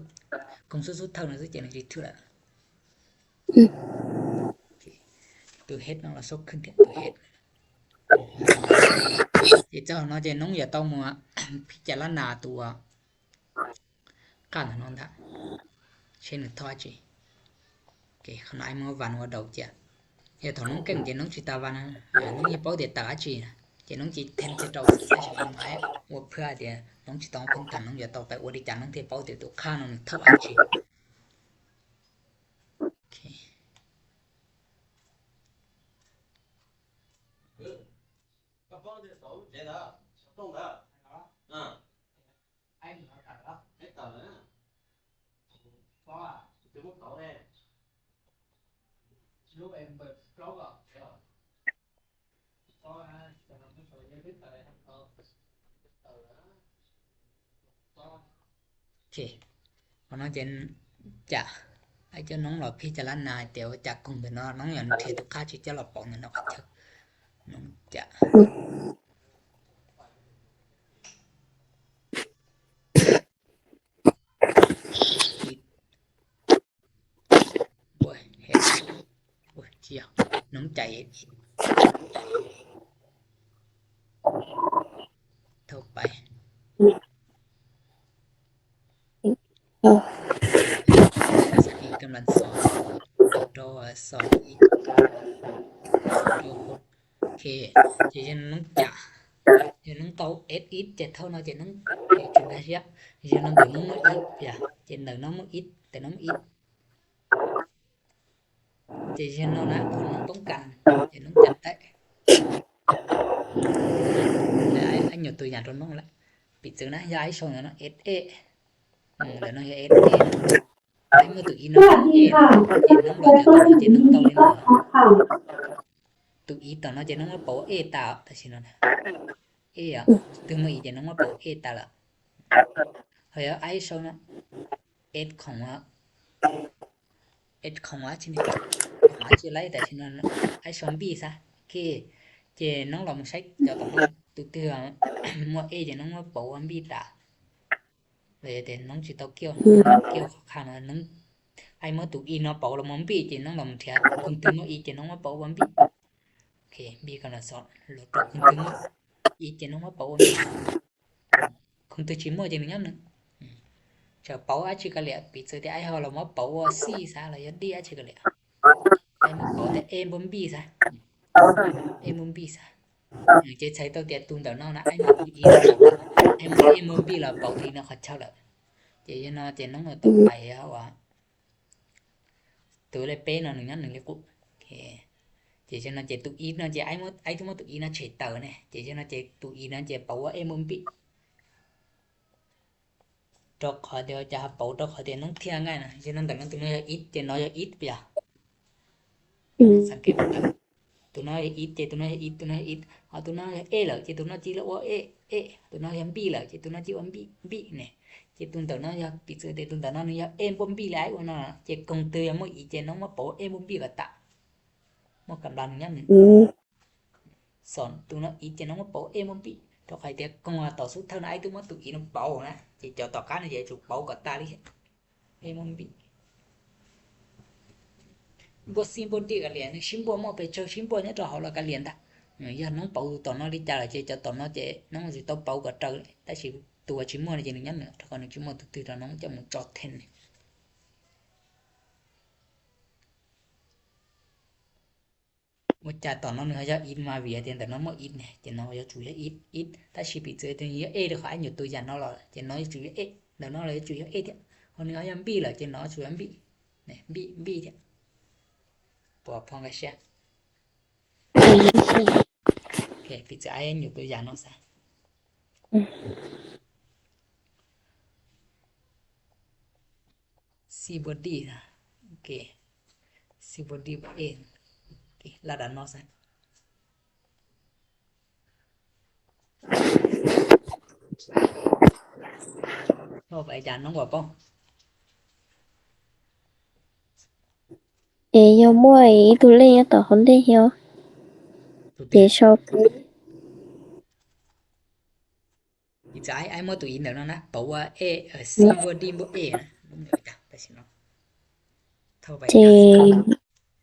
ກົງສຸດໆ ເທົ່ານັ້ນ ເຈ ໜຶ່ງຊິຖືລະ ອືມ ໂຕເຮັດເນາະ ລະສົກຂຶ້ນເທ ໂຕເຮັດ ເຈ ເຈົ້າເນາະ ເຈ ນ້ອງຢ່າຕ້ອງມົວ ພິຈາລະນາຕົວ ການນອນດະ ເຊັ່ນທອດຈີ ໂອເຄ ຂະໜາດເມື່ອວັນວ່າເດົາເຈຍ ເຮັດເທົ່ານ້ອງເກັ່ງ ເຈ ນ້ອງຊິຕາວັນນະ ນ້ອງອີເປົາເດຕາອາຈີນະ ເຈ ນ້ອງຈິແທນເຈໂຕ ໃຫ້ສະບາຍ ໂອເພື່ອເດ ນ້ອງຈິຕ້ອງເປັນກັນ ນ້ອງຢ່າຕໍ່ໄປອວດດີຈານ ນ້ອງເທເປົາເດໂຕຂ້າ ນ້ອງເທົ່າອາຈີ ໂອເຄ ໂອເຄ ເພາະນ້ອງເຈນຈະໃຫ້ເຈົ້ານ້ອງລອພິຈາລະນາ ແຕ່ວ່າຈາກກົງເດີນນອນ ນ້ອງຍັງເທໂຕຄ່າຊິຈະລອປອງເດີນນອນ ນ້ອງຈະ ໂອ້ຍ ເຮັດ ໂອ້ຍ ເຈ້ຍ ນ້ອງໃຈເຮັດ ເທົ່າໄປ ເອີ ອີກກຳລັງສອງ ຕໍ່ສອງອີກ ຕໍ່ຫົກ ໂອເຄ ເຈ ເຈ ນ້ອງຈະ Giờ nóng tàu S ít, chạy thâu nó chạy nóng, chạy chúng ta siap. Giờ nóng tàu nóng nó ít, ya, chạy nở nóng nó ít, chạy nóng ít. Chạy giờ nó nè, còn nóng tống cạn, chạy nóng chặt đấy. Là anh, anh nhiều từ nhà trong nóng lắm. Bị chữ nè, giờ anh sau nó S E. Ừ, là nó giờ S E. Anh mua từ Y nó S E, chạy nóng vào giờ tàu nó chạy nóng tàu lên rồi. Từ Y tàu nó chạy nóng nó bảo E tàu, ta xin nó nè. E à, từ mua Y chạy nóng nó bảo E tàu là. Hơi ở anh sau nó. S không á. S không á, chứ này. Không á, chứ lấy tại xin nó. Anh sau B sa. Kì. Chạy nóng lòng sách cho tổng nóng. Từ từ mua E chạy nóng nó bảo B tàu. Lei ແຕ່ນ້ອງຊິເຕົ້າກ່ຽວ ກ່ຽວຂ້າມນ້ອງ ໄອ້ເມື່ອຕູອີນອນເປົາລະມອມບີເຈນ້ອງລຳທຽ ຄຸນຕື່ມມາອີເຈນ້ອງມາເປົາວອມບີ. ໂອເຄ ບີກຳລັງສອນ ໂຫຼດຕົກຄຸນຕື່ມມາອີເຈນ້ອງມາເປົາວອມບີ ຄຸນຕື່ຊິມໍເຈໜຶ່ງຍາມໜຶ່ງ ຈະເປົາອາຊິກະເລຍ ປີເຈີແຕ່ໄອ້ເຮົາລະມາເປົາວອຊີຊາລະຍາດີອາຊິກະເລຍ ໄອ້ມາເປົາແຕ່ເອມອມບີຊາ ເອມອມບີຊາ. ເຈໃຊ້ຕົວເຕຍຕູນເຕົາເນົານະ ໄອ້ມາອີນ ໄອ້ມາເອມອມບີລະເປົາຕີນະ ເຂົາເຈົ້າລະ ເຈຍະນອ ເຈນ້ອງເອົາຕົວໄປເຮົາວ່າ ໂຕເລເປເນາະ ໜຶ່ງນະ ໜຶ່ງເລກຸ ໂອເຄ ເຈຈະນອ ເຈຕຸກອີນະ ເຈໄອ້ມອດ ໄອ້ຕຸກມອດຕຸກອີນະ ເຈເຕີນະ ເຈຈະນອ ເຈຕຸກອີນະ ເຈເປົາວ່າເອມອມບີ ດອກເຂົາເດວຈະເປົາດອກເຂົາເດວນ້ອງເທຍງ່າຍນະ ເຈນອນແຕ່ນອນຕຸກນ້ອຍອີດ ເຈນອນອີດປະ ອືມ ສັງເກດເບິ່ງ ຕູນອຍອີດ ເຈຕູນອຍອີດ ຕູນອຍອີດ ເອົາຕູນອຍເອເລີຍ ເຈຕູນອຍຈີເລີຍໂອເອ ເອ ຕູນອຍບີເລີຍ ເຈຕູນອຍຈີໂອບີ ບີແນ່ ເຈຕູນເຕີນອຍຍາປີເຊີ ເຈຕູນເຕີນອຍຍາເອບົມບີແລ້ວນະ ເຈກົງເຕີຍາໂມອີ ເຈນ້ອງມາໂປເອບົມບີກະຕະ ໝົດກຳລັງຍາມ ອືມ ສອນຕູນອຍອີດ ເຈນ້ອງມາໂປເອບົມບີ ດອກໄຄເຕຍກົງວ່າຕໍ່ສຸດເທົ່ານາຍ ຕູມາຕູອີນາໂປນະ ເຈຈອດຕໍ່ການ ເຈຈູໂປກະຕະລິ Ê, môn bị. Bố xin bố đi cả liền, xin bố một phải chơi xin bố nhớ cho họ là cả liền ta. Giờ nó bảo tỏ nó đi chả là chơi cho tỏ nó chơi, nó gì tao bảo cả trời, ta chỉ tua chỉ mua là chỉ nhắn nữa, còn chỉ mua từ từ là nó cho một trò thêm này. ວ່າຈາກຕອນນັ້ນເຮົາຢາກອິດມາເວຍ ແຕ່ຕອນນັ້ນບໍ່ອິດແນ່ ຈະເນາະ ຢາກຈູຢາກອິດ ອິດ ຖ້າຊິປີເຈີ ຈະເນາະ ເອ ເດີ ຂໍອະນຸຍາດຕົວຢ່າງເນາະ ຈະເນາະ ຢາກຈູຢາກເອ ເດີ ເນາະ ຢາກຈູຢາກເອ ເດ ເຮົາເນາະ ຢາກບີ ແລ້ວ ຈະເນາະ ຈູຢາກບີ ແນ່ ບີ ບີ ເດ ພໍ ພໍກັນຊະ ໂອເຄ ປີເຈີ ອາ ອະນຸຍາດຕົວຢ່າງເນາະຊະ ອືມ. Si body ນະ ໂອເຄ Si body ເອງ ໂອເຄ ລະດັບເນາະຊະ ເວົ້າໄປອາຈານນ້ອງວ່າປ້ອງ Ê, yo mua ý tù lê yo tỏ hôn đê hiếu. Tù Ê, tê. Sau pí. Ý trái ai mua tù ý nào nó nè, bảo qua ê, ờ, si mua đi mua ê nè. Đúng rồi, ta, ta xin nó. Thâu bài Ê,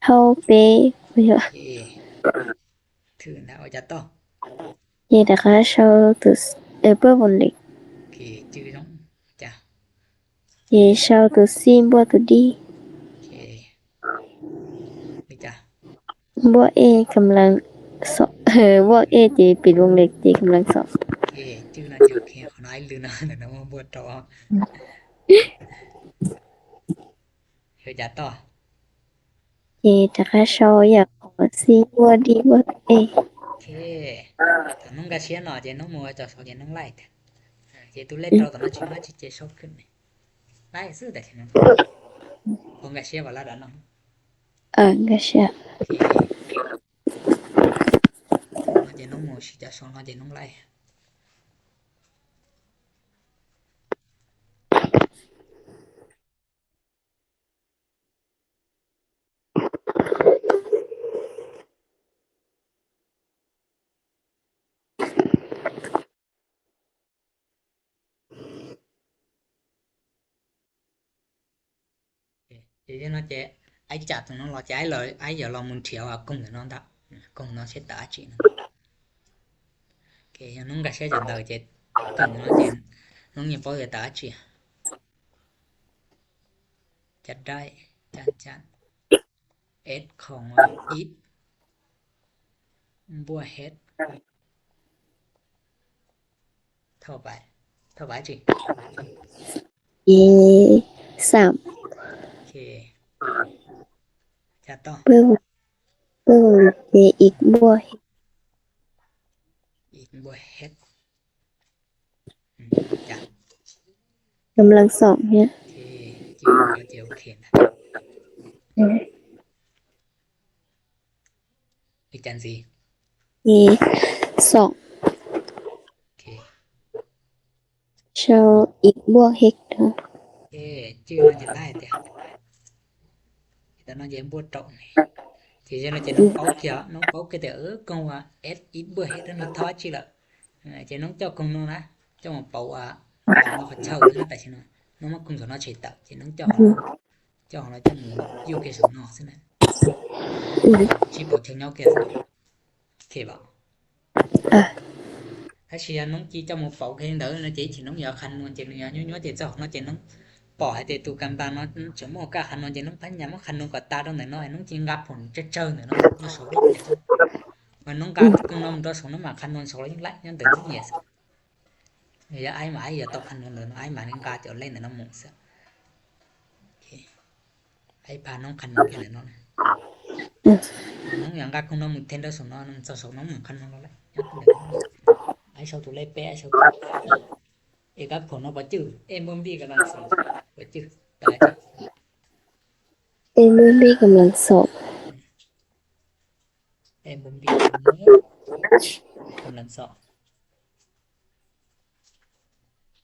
thâu pê. Ê. Thử nè, ôi chà to. Ê, ta khá sau tù s-, ê, bơ bồn lịch. Kì, chữ giống, chà. Ê, sau tù si mua tù đi. Ê. Đi chà. ບວກເອກຳລັງສອງ ເອີ ບວກເອເຈປິດວົງເລັບເຈກຳລັງສອງ ເອ ຈື່ນະ ເຈໂອເຄ ຂໍນ້ອຍລືນະ ນະ ບວກຕໍ່ ເຮັດຫຍັງຕໍ່ ເຈຕະກະຊໍຢາກຂໍຊີບວກດີບວກເອ ໂອເຄ ຖ້ານ້ອງກະຊຽເນາະ ເຈນ້ອງໝູ່ຈອກສອງ ເຈນ້ອງໄລ່ ເຈຕູເລດຕໍ່ຕອນນັ້ນຊິມາຊິເຈຊອບຂຶ້ນ Lai sư ta channel. Con gà xe vào lá đá non. Ờ, gà xe. Nó chỉ nóng màu xì chả son nó chỉ nóng lai. Ê, ê, nó che, ai chả tụi nó lo che, ai lo, ai giờ lo muốn thiếu à, cùng tụi nó đó. Cùng nó sẽ tả chỉ nó. Kì, nó gà sẽ dần đời che, cùng nó che, nó như bao giờ tả chỉ. Chặt đây, chặt, chặt. Ết không ít. Bùa hết. ເທົ່າປາຍ ເທົ່າປາຍຈິ ເອ ສາມ ໂອເຄ ຈະຕໍ່ ເບິ່ງ ເບິ່ງເຈເອັກບວກ ເອັກບວກເຮັດ ອືມ ຈະ ກຳລັງສອງເຮັດ ໂອເຄ ຈິ ໂອເຄນະ ເອີ ອີກຈັນຊີ ເອ ສອງ ໂອເຄ ເຊົາ ເອັກບວກເຮັດ ເອີ ຈື່ມັນຈະໄດ້ແຕ່ ແຕ່ນ້ອງຈະບວກຕົກນີ້ ທີ່ຈະນ້ອງຈະນ້ອງເປົາກຽ ນ້ອງເປົາກຽແຕ່ ເອີ ກົງວ່າ ເອັດ ເອັກບວກເຮັດ ນ້ອງທອດຈິລະ ເອີ ຈະນ້ອງເຈາະກົງນ້ອງນະ ເຈົ້າມາເປົາວ່າ ນ້ອງເຂົາເຈົ້ານະ ແຕ່ຊິນ້ອງ ນ້ອງມາກຸງສອນເນາະເຊຕາ ຈະນ້ອງເຈາະ ເຈົ້າຂອງເຮົາຈະມີຢູ່ແກ່ສອງນອກຊີ້ນະ ອືມ ຊິເປົາເທິງຍອກແກ່ ໂອເຄບໍ່? ອາ ຖ້າຊິນ້ອງຈີເຈົ້າໝູເປົາແຄ່ໃດນະ ເຈຊິນ້ອງຢ່າຄັນນວນ ເຈນ້ອງຢ່າຍົວໆ ເຈເຈົ້າຂອງນ້ອງເຈນ້ອງ ປໍໃຫ້ແຕ່ຕູກຳຕາເນາະ ເຈົ້າໝູກະຄັນນວນ ເຈນ້ອງພະຍາຍາມຄັນນວນກວ່າຕາດອງໄດເນາະ ໃຫ້ນ້ອງຈີງັບຜົນເຈີເຈີໜ້ອຍເນາະ ຢູ່ສອງລູກ ມັນນ້ອງກາກຶ້ງນ້ອງຕໍ່ສອງນ້ອງມາຄັນນວນສອງລະຍິງໄລ່ ຍັງແຕ່ນ້ອງເຫຍ ຢ່າອ້າຍໝາ ຢ່າຕອກຄັນນວນເລີຍເນາະ ອ້າຍໝານີ້ກາຈະເອົາເຫຼັ້ນໃນນ້ຳໝູຊະ ໂອເຄ ໄອ້ພານ້ອງຄັນນ້ອງແຄ່ນັ້ນເນາະ ອືມ ນ້ອງຫຍັງກະຄົງນ້ອງມືເທັນເດີສົນເນາະ ນ້ອງເຈົ້າສົນນ້ອງມືຄັນນ້ອງແລ້ວແຫຼະ ໄອ້ເຊົາຕູເລແປະ ໄອ້ເຊົາເອກັບຜົນເນາະ ບໍ່ຈື່ ເອເບິ່ງບີກຳລັງສອງ ບໍ່ຈື່ ຕາຍ ເອເບິ່ງບີກຳລັງສອງ ເອເບິ່ງບີກຳລັງສອງ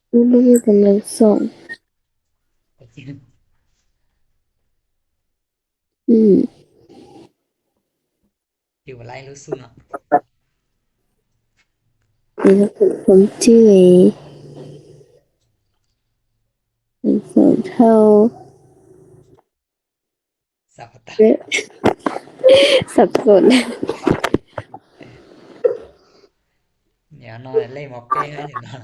ເອເບິ່ງບີກຳລັງສອງ ບໍ່ຈື່ ອືມ ຢູ່ບໍ່ໄລ່ຮູ້ສູນເນາະ ເປັນຄົນຈື່ເອ ເປັນຄົນເທົ່າ ສັບປະຕະ ເອີ ສັບສົນ ດຽວໜ້ອຍເລຍໝໍເປ້ໃຫ້ເນາະ.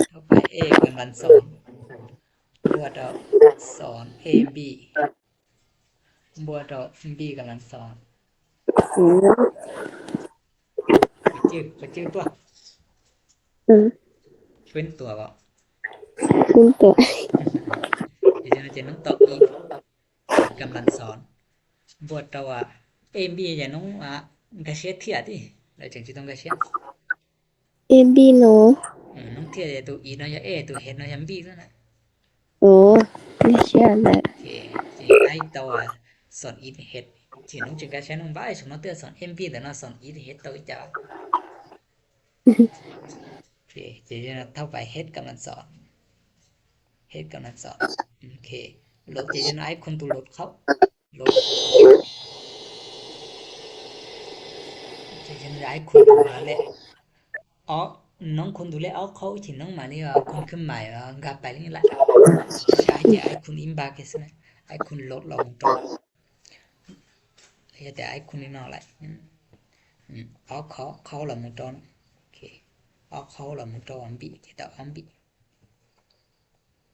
ເທົ່າກັບ ເອກຳລັງສອງ ບວກຕໍ່ສອງ ເອບີ ບວກຕໍ່ບີກຳລັງສອງ. ໂອ້ ໄປຈື່ ໄປຈື່ຕົວະ ອືມ ເປັນຕົວະບໍ່? ເປັນຕົວະ ເປັນຕົວະ ເປັນຕົວະ ກຳລັງສອງ ບວກຕໍ່ວ່າ ເອບີ ຢ່ານ້ອງວ່າກະເຊຍເທຍຕິ ແລ້ວຈຶ່ງຊິຕ້ອງກະເຊຍ ເອບີ ເນາະ ອືມ ນ້ອງເທຍໂຕອີເນາະ ຢ່າເອ ໂຕເຮັດເນາະ ຢ່າບີນັ້ນນະ ໂອ້ ກະເຊຍແຫຼະ ໂອເຄ ຊິໃຫ້ຕໍ່ວ່າສອນອີເຮັດ ຊິນ້ອງຈຶ່ງກະເຊຍ ນ້ອງບາຍ ສົມມຸດເນາະ ສອນເອບີແລ້ວເນາະ ສອນອີເຮັດຕໍ່ອີຈາ ໂອເຄ ເຈເນາະ ເທົ່າໄປ ເຮັດກຳລັງສອງ ເຮັດກຳລັງສອງ ໂອເຄ ລົບ ເຈເນາະ ອ້າຍຄູນໂຕລົບເຂົ້າ ລົບ ເຈເນາະ ອ້າຍຄູນໂຕມາແລ້ວ ອອກ ນ້ອງຄູນໂຕແລ້ວ ອອກເຂົ້າ ທີ່ນ້ອງມານີ້ວ່າຄູນເຄື່ອງໝາຍວ່າກາໄປນີ້ລະ ຈະໃຫ້ເຈ ອ້າຍຄູນອິມບາເກສນະ ອ້າຍຄູນລົບລອງຕົວ ແຕ່ອ້າຍຄູນນີ້ເນາະ ອືມ ອອກເຂົ້າ ເຂົ້າລະໝູ່ຕໍ່ ໂອເຄ ອອກເຂົ້າລະໝູ່ຕໍ່ອອມບີ ເຈຕາອອມບີ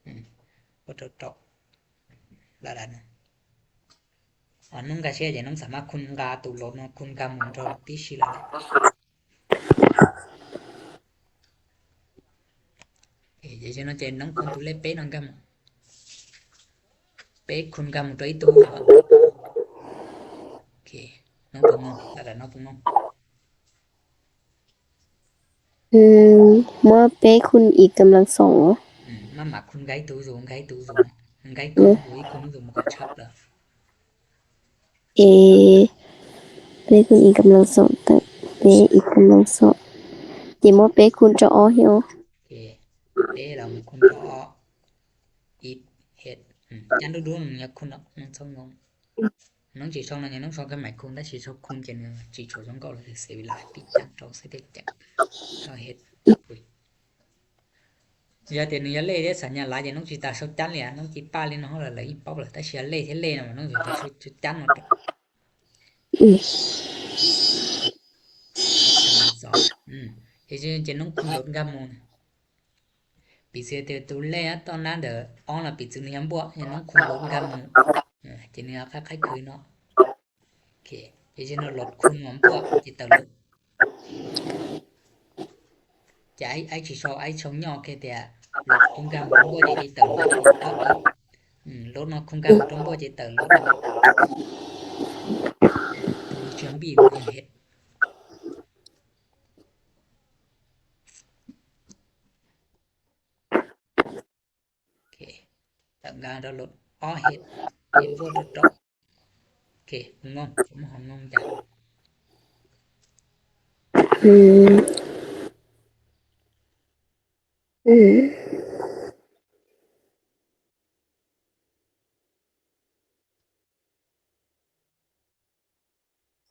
ອືມ ບໍ່ຕົກ ລະດັນ ອາ ນ້ອງກາເຊຍ ເຈ ນ້ອງສາມາດຄູນກາຕູລົບເນາະ ຄູນກາໝູ່ຕໍ່ຕິຊິລະ ເອ ເຈ ເຈ ນ້ອງເຈ ນ້ອງຄູນຕູເລເປ ນ້ອງກາໝູ່ ເປຄູນກາໝູ່ຕົວອີຕູ ໂອເຄ ນ້ອງປະງອງ ລະດັນນ້ອງປະງອງ ອືມ ມໍເປຄູນອີກຳລັງສອງ ອືມ ມາ ມາຄູນໄກຕູສູງ ໄກຕູສູງ ໄກຕູສູງ ອີກຄູນສູງມັນກໍຊັບລະ ເອ ເປຄູນອີກຳລັງສອງ ເຕ ເປອີກຳລັງສອງ ເຈ ມໍເປຄູນຈະອອກເຮວ ເອ ເປລະຄູນຈະອອກ ອີກເຮັດ ອືມ ຈັນດູດູ ມັນຢາກຄູນອອກ ມັນຊ່ອງງງ ນ້ອງຈີຊ່ອງນັ້ນ ນ້ອງຊ່ອງເຄື່ອງໝາຍຄູນ ແຕ່ຊີຊ່ອງຄູນເຈນ ຈີໂຊຊ່ອງເກົ່າ ເສຍເວລາ ປິດຈັງ ຕ້ອງໃຊ້ເດັກຈັງ ເຮົາເຮັດ ອຸ້ຍ ຢ່າແຕ່ໜຶ່ງຢ່າເລເດ້ ສັນຍາລາຍ ຢ່ານ້ອງຈີຕາຊອກຈັນເລີຍ ນ້ອງຈີປ້າເລີຍ ນ້ອງເລີຍ ອີປອບເລີຍ ຕາເຊຍເລເທເລນະ ນ້ອງຈີຕາຊອກຈັນນະ ອືມ ສອງ ອືມ ເຈ ເຈ ນ້ອງຄູນລົດກາມໂມງ ປີເສຍເຕໂຕແລກຕອນນັ້ນເດີ ອອງລະປີຈຶ່ງຍາມບວກ ຍາມນ້ອງຄູນລົດກາມໂມງ ເອີ ເຈ ເນຍ ຄ້າຍໆຄືເນາະ ໂອເຄ Ê, cho nên luật khung nó bua chỉ tờ luật. Chả ai, ai chỉ sau, ai sau nhỏ kia thì luật khung gam bua để đi tờ luật. Ừ, luật nó khung gam trong bua chỉ tờ luật. Tôi chuẩn bị một hết. Oke. Tengah download. Oh, hit. Input dot. Oke, bengong. Cuma bengong dah. Hmm. Hmm.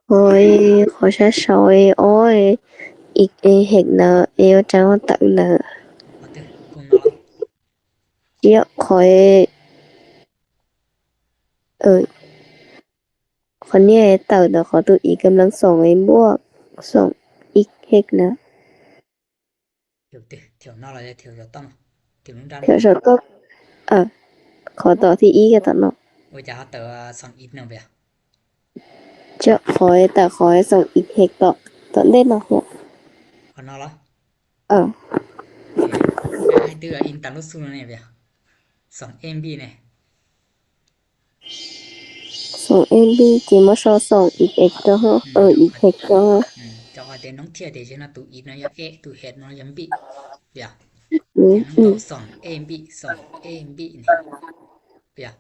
Ôi, khó sát sói ôi. Ix ê hệt nơ, ê ô trắng ô tẩu nơ. Chiếc khỏi, ừ. Khỏi nia tẩu đó, khỏi tụ ix gam lăng song ê buộc, song ix hệt nơ. Thiểu, thiểu, thiểu no là thiểu số tổng. Thiểu lũng đa. Thiểu số tổng. Ờ. Khó tỏ thì ix cái tỏ no. Ôi, chả tỏ, à, song ix no bia. Chớ khỏi tỏ khỏi song ix hệt tỏ. Tỏ đết no hả? Khó no lo. Ờ. Hai tư là in tặng lốt su này bia. Song em bi này. Song em bi chỉ mà so song ix hệt cho hả? Ờ, ix hệt cho hả? Cho họ tên nóng thiệt để cho nó tụ ix nó yá ê, tụ hệt nó yá bi. Bia. Ừ, ừ. Song em bi, song em bi này. Bia.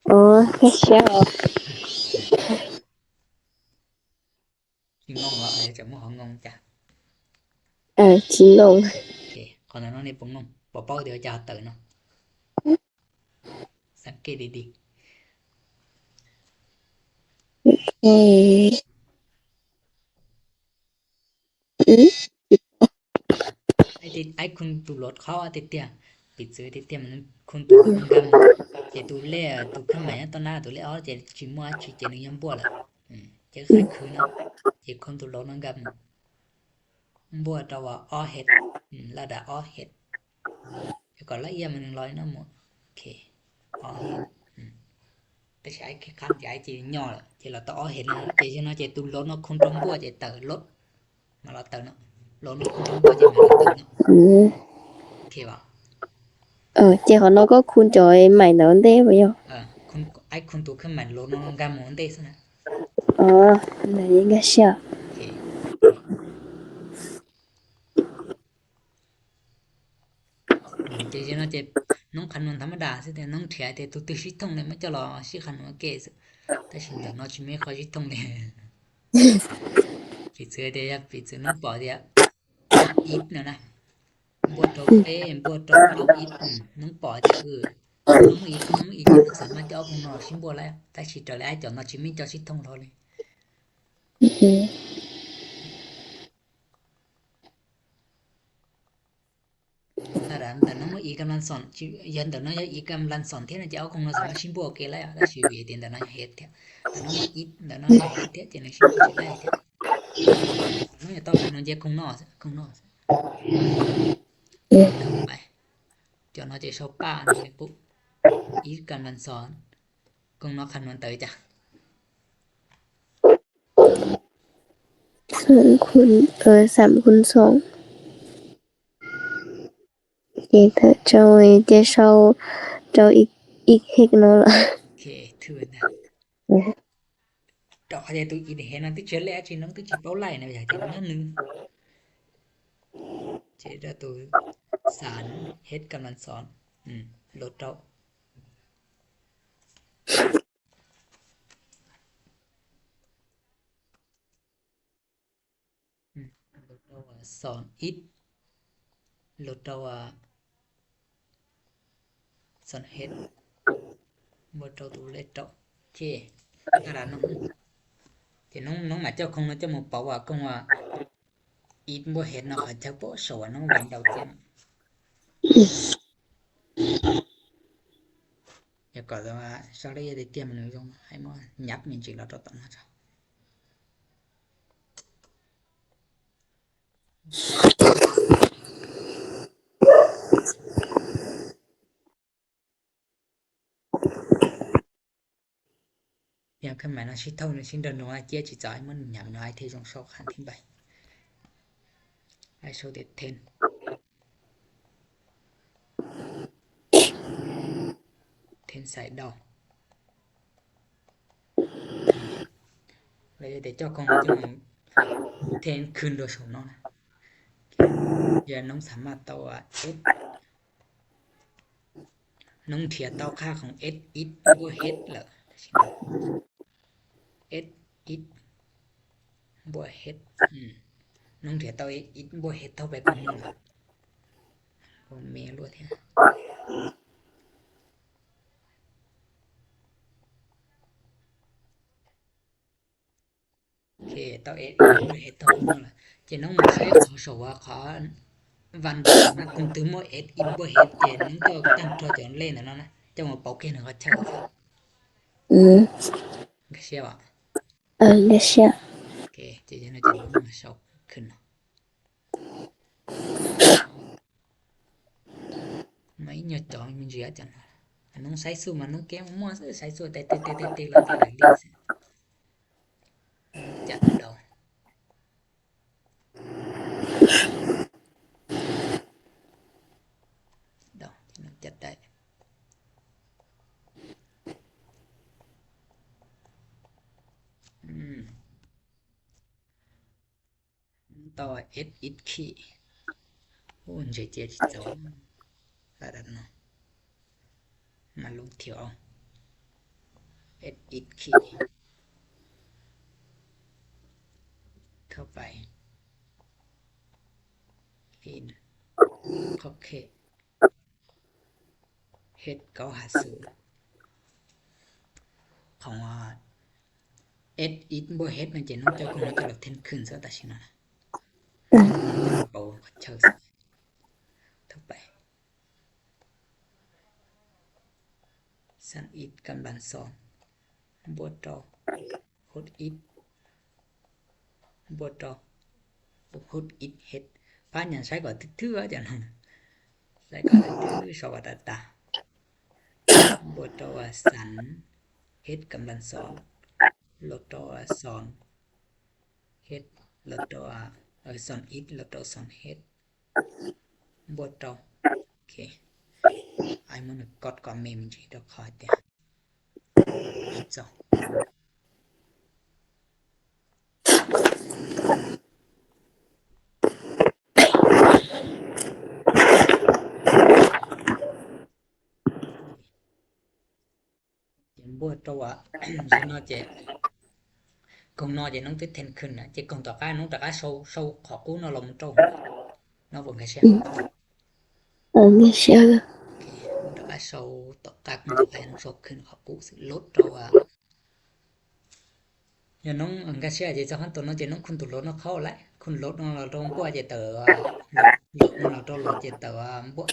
Ồ, thế sao? Chị ngon hả? Ê, chả mua họ ngon chả? Ờ, chị ngon. Ok, còn nó nên bông ngon. Bỏ bao giờ chả tự nó. Sẵn kê đi đi. Ok. Ai ti, ai khun tu lot khau a ti tia. Pi tsui ti tia man khun tu lot nang gam. Che tu le, tu khun mai a to na tu le o che chi mua chi che nang yam bua la. Che khai khun na. Che khun tu lot nang gam. Bua to wa o het. La da o het. Che ko la ia man nang loi na mo. Ok. O het. Tại sao ai cái khăn thì ai chỉ nhỏ là chỉ là tao o hết nữa, chỉ cho nó chỉ tu lốt nó không trong bua chỉ tờ lốt mà là tờ nó lốt nó không trong bua chỉ mà là tờ nó. Ừ. Ok bảo. Ờ, chỉ còn nó có khung trời mày nó đen vậy không? Ờ, khung ai khung tu khăn mày lốt nó gam món đen xí nè. Ờ, là những cái sao? Ok. Hm, ເຈົ້າເນາະ ເຈົ້າ ນ້ອງຄຳນວນທຳມະດາຊື່ ແຕ່ນ້ອງຖຽວແຕ່ໂຕຕື່ຊິທ່ອງເລີຍ ມາເຈົ້າລອຊິຄຳນວນເກັ່ງຊື່ ແຕ່ຊິນດອກເນາະ ຊິແມ່ນເຂົາຊິທ່ອງເລີຍ ປິດເສືອເດ ປິດເສືອນ້ອງປອດເດ ອີກແນວນະ ບວດໂຕເປ້ ບວດໂຕເອົາອີກ ນ້ອງປອດເດ ເອີ ນ້ອງອີກ ນ້ອງອີກ ສາມາດຈະອອກຂ້າງນອກຊິບໍ່ໄດ້ ແຕ່ຊິເຈົ້າແລະເຈົ້າເນາະ ຊິແມ່ນເຈົ້າຊິທ່ອງເລີຍ. ຕາດານ ຕາດານ ເມື່ອອີກຳລັງສອນ ຍານຕາດານ ຍານອີກຳລັງສອນເທນ ຈະເອົາຂອງເຮົາສາມາດຊິບໍ່ເກໄລ ແລ້ວຊີວິດເຕັນຕາດານເຮັດເທ ຕາດານ ອີກຕາດານເຮັດເທ ຈະໄດ້ຊິບໍ່ຊິໄດ້ເທ ນ້ອງຈະຕ້ອງນອນເຈັບຂອງນອກ ຂອງນອກ ເອີ ໄປ ຈອນເຮົາຈະຊອບປ້ານີ້ປຸບ ອີກຳລັງສອນ ຂອງນອກຄັນມັນເຕີຈະ ສອງຄູນ ເອີ ສາມຄູນສອງ ເຈເທີເຈົ້າ ເຈເຊົາ ເຈົ້າອີກ ອີກເຮັກໂນລະ ໂອເຄ ຖືນະ ເຈົ້າເຂົ້າໃຈຕູອີກເຮັກນະ ຕິເຈແລະ ຈີນ້ອງຕິຈິເປົ້າໄຫຼນະ ຢາກຈະນັ້ນໜຶ່ງ ເຈດາຕູສານເຮັດກຳລັງສອນ ອືມ ໂລດເຈົ້າ ອືມ ໂລດເຈົ້າວ່າສອນອີກ ໂລດເຈົ້າວ່າສອນເຮັດ ບໍ່ເຈົ້າຕູເລດເຈົ້າ ໂອເຄ ກະດານນ້ອງ ເຫັນນ້ອງ ນ້ອງມາເຈົ້າຄົງເນາະ ເຈົ້າໝູ່ເປົາວ່າຄົງວ່າ ອີກບໍ່ເຫັນເນາະ ເຂົາເຈົ້າບໍ່ສອນເນາະ ວັນດາວເຈັນ ດຽວກ່ອນ ແຕ່ວ່າຊາວເລຍໄດ້ຕຽມໜຶ່ງ ໃຫ້ມາຫຍັບມີຈິງແລ້ວຕໍ່ຕໍ່ມາຈ້ະ. Nhập cái mã nó sẽ thông nó sẽ đơn nó chia chỉ cho anh muốn nhập nó ai thì trong số khán thính bài. Ai số để thêm. Thêm side down. Bây giờ để cho con cho mình thêm khuyên đồ số nó này. Giờ nó sẵn mà tao à, S ນ້ອງເທຍເຕົ້າຄ່າຂອງ S X ບໍ່ເຮັດເລີຍ S X ບໍ່ເຮັດ ອືມ ນ້ອງເທຍເຕົ້າ S X ບໍ່ເຮັດ ເທົ່າໄປກວ່ານີ້ ບໍ່ແມ່ນລວດແທ້. ໂອເຄ ເຕົ້າ S X ເຮັດເທົ່ານັ້ນລະ ເຈນ້ອງມາໃຊ້ເຂົາສອກວ່າເຂົາວັນນະ ຄຸນຕື່ມວ່າ S X ບໍ່ເຮັດ ເຈນ້ອງເຈົ້າຕັ້ງເທົ່າຈະເລ່ນນະເນາະ ເຈົ້າມາເປົ່າເກມໃຫ້ເຂົາເຈົ້າ ອືມ ກະເຊຍວະ ເອີ ກະເຊຍ ໂອເຄ ເຈຈະນ້ອງຈະມາສອກຂຶ້ນເນາະ. ໄມ້ຍອດຈອງມັນເຫຼືອຈັ່ງ ອັນນ້ອງໃຊ້ສູ້ມາ ນ້ອງແກ້ງໝົດ ໃຊ້ສູ້ແຕ່ ແຕ່ ແຕ່ ແຕ່ ແຕ່ ແຕ່ ແຕ່ ແຕ່ ດອກ ທີ່ມັນຈັດໄດ້ ອືມ ຕໍ່ S X ຄີ ໂອ້ ເຈເຈເຈົ້າ ລະດັບເນາະ ມາລົງຖຽວເອົາ S X ຄີ ເຂົ້າໄປ ອິນ ໂອເຄ ເຮັດເກົ້າຫ້າສູນ ຂອງວ່າ S X ບໍ່ເຮັດ ມັນຈະນ້ອງເຈົ້າກໍມາຈະເທັນຂຶ້ນຊະຕາຊິນະ ອືມ ເປົ່າເຊີ ເຂົ້າໄປ ສັນ X ກຳລັງສອງ ບວກຕໍ່ ຫົກ X ບວກຕໍ່ ຫົກ X ເຮັດ ພາດຫຍັງໃຊ້ກໍຖືກໆ ອາຈານ ໃຊ້ກໍຖືກໆ ສະຫວັດຕາ ບວກຕໍ່ວ່າ ສັນ X ກຳລັງສອງ ລົບຕໍ່ວ່າ ສອງ X ລົບຕໍ່ວ່າ ເອີ ສອງ X ລົບຕໍ່ ສອງ X ບວກຕໍ່ ໂອເຄ ອ້າຍມັນກອດກອມເມມຈີດອກຄອຍເຕ ເຈັນບວກຕົວ ເນາະເຈ ກົງເນາະເຈ ນ້ອງຕິດແທ່ນຂຶ້ນນະ ເຈກົງຕໍ່ກ້າ ນ້ອງຕະກ້າໂຊ ໂຊ ຂໍກູ້ເນາະ ລົມໂຕເນາະ ບໍ່ແມ່ນເຊຍ ເອີ ແມ່ນເຊຍ ໂອເຄ ນ້ອງຕະກ້າໂຊ ຕໍ່ກ້າ ກົງຕໍ່ກ້າ ນ້ອງໂຊຂຶ້ນ ຂໍກູ້ ລົບຕົວ ຍານ້ອງອັງກາເຊຍເຈ ເຈົ້າຫັ້ນຕົວເນາະເຈ ນ້ອງຄຸນຕົວລົບເນາະ ເຂົ້າແຫຼະ ຄຸນລົບເນາະ ລາວຕ້ອງບວກເຈ ເຕີ ລົບເນາະ ລາວຕ້ອງລົບເຈ ເຕີ ບວກ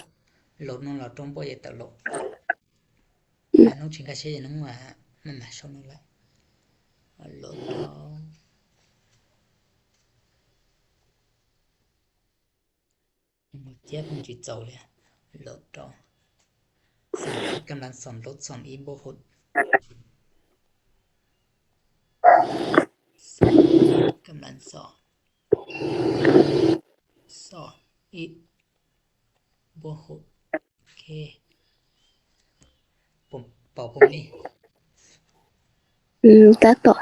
ລົບເນາະ ລາວຕ້ອງບວກເຈ ເຕີ ລົບ ອືມ ອາ ນ້ອງຊິງກາເຊຍ ນ້ອງມາ ມາ ມາຊົນນ້ອງລະ ລົບເນາະ ເຈັບມັນຊິເຈົ້າເລີຍ ລົບຕໍ່ ສາມ ກຳລັງສອງ ລົບສອງ ອີກ ບວກຫົກ ສາມ ກຳລັງສອງ ສອງ ອີກ ບວກຫົກ ໂອເຄ ປົມ ເປົ່າປົມນີ້ ອືມ ຕັດຕໍ່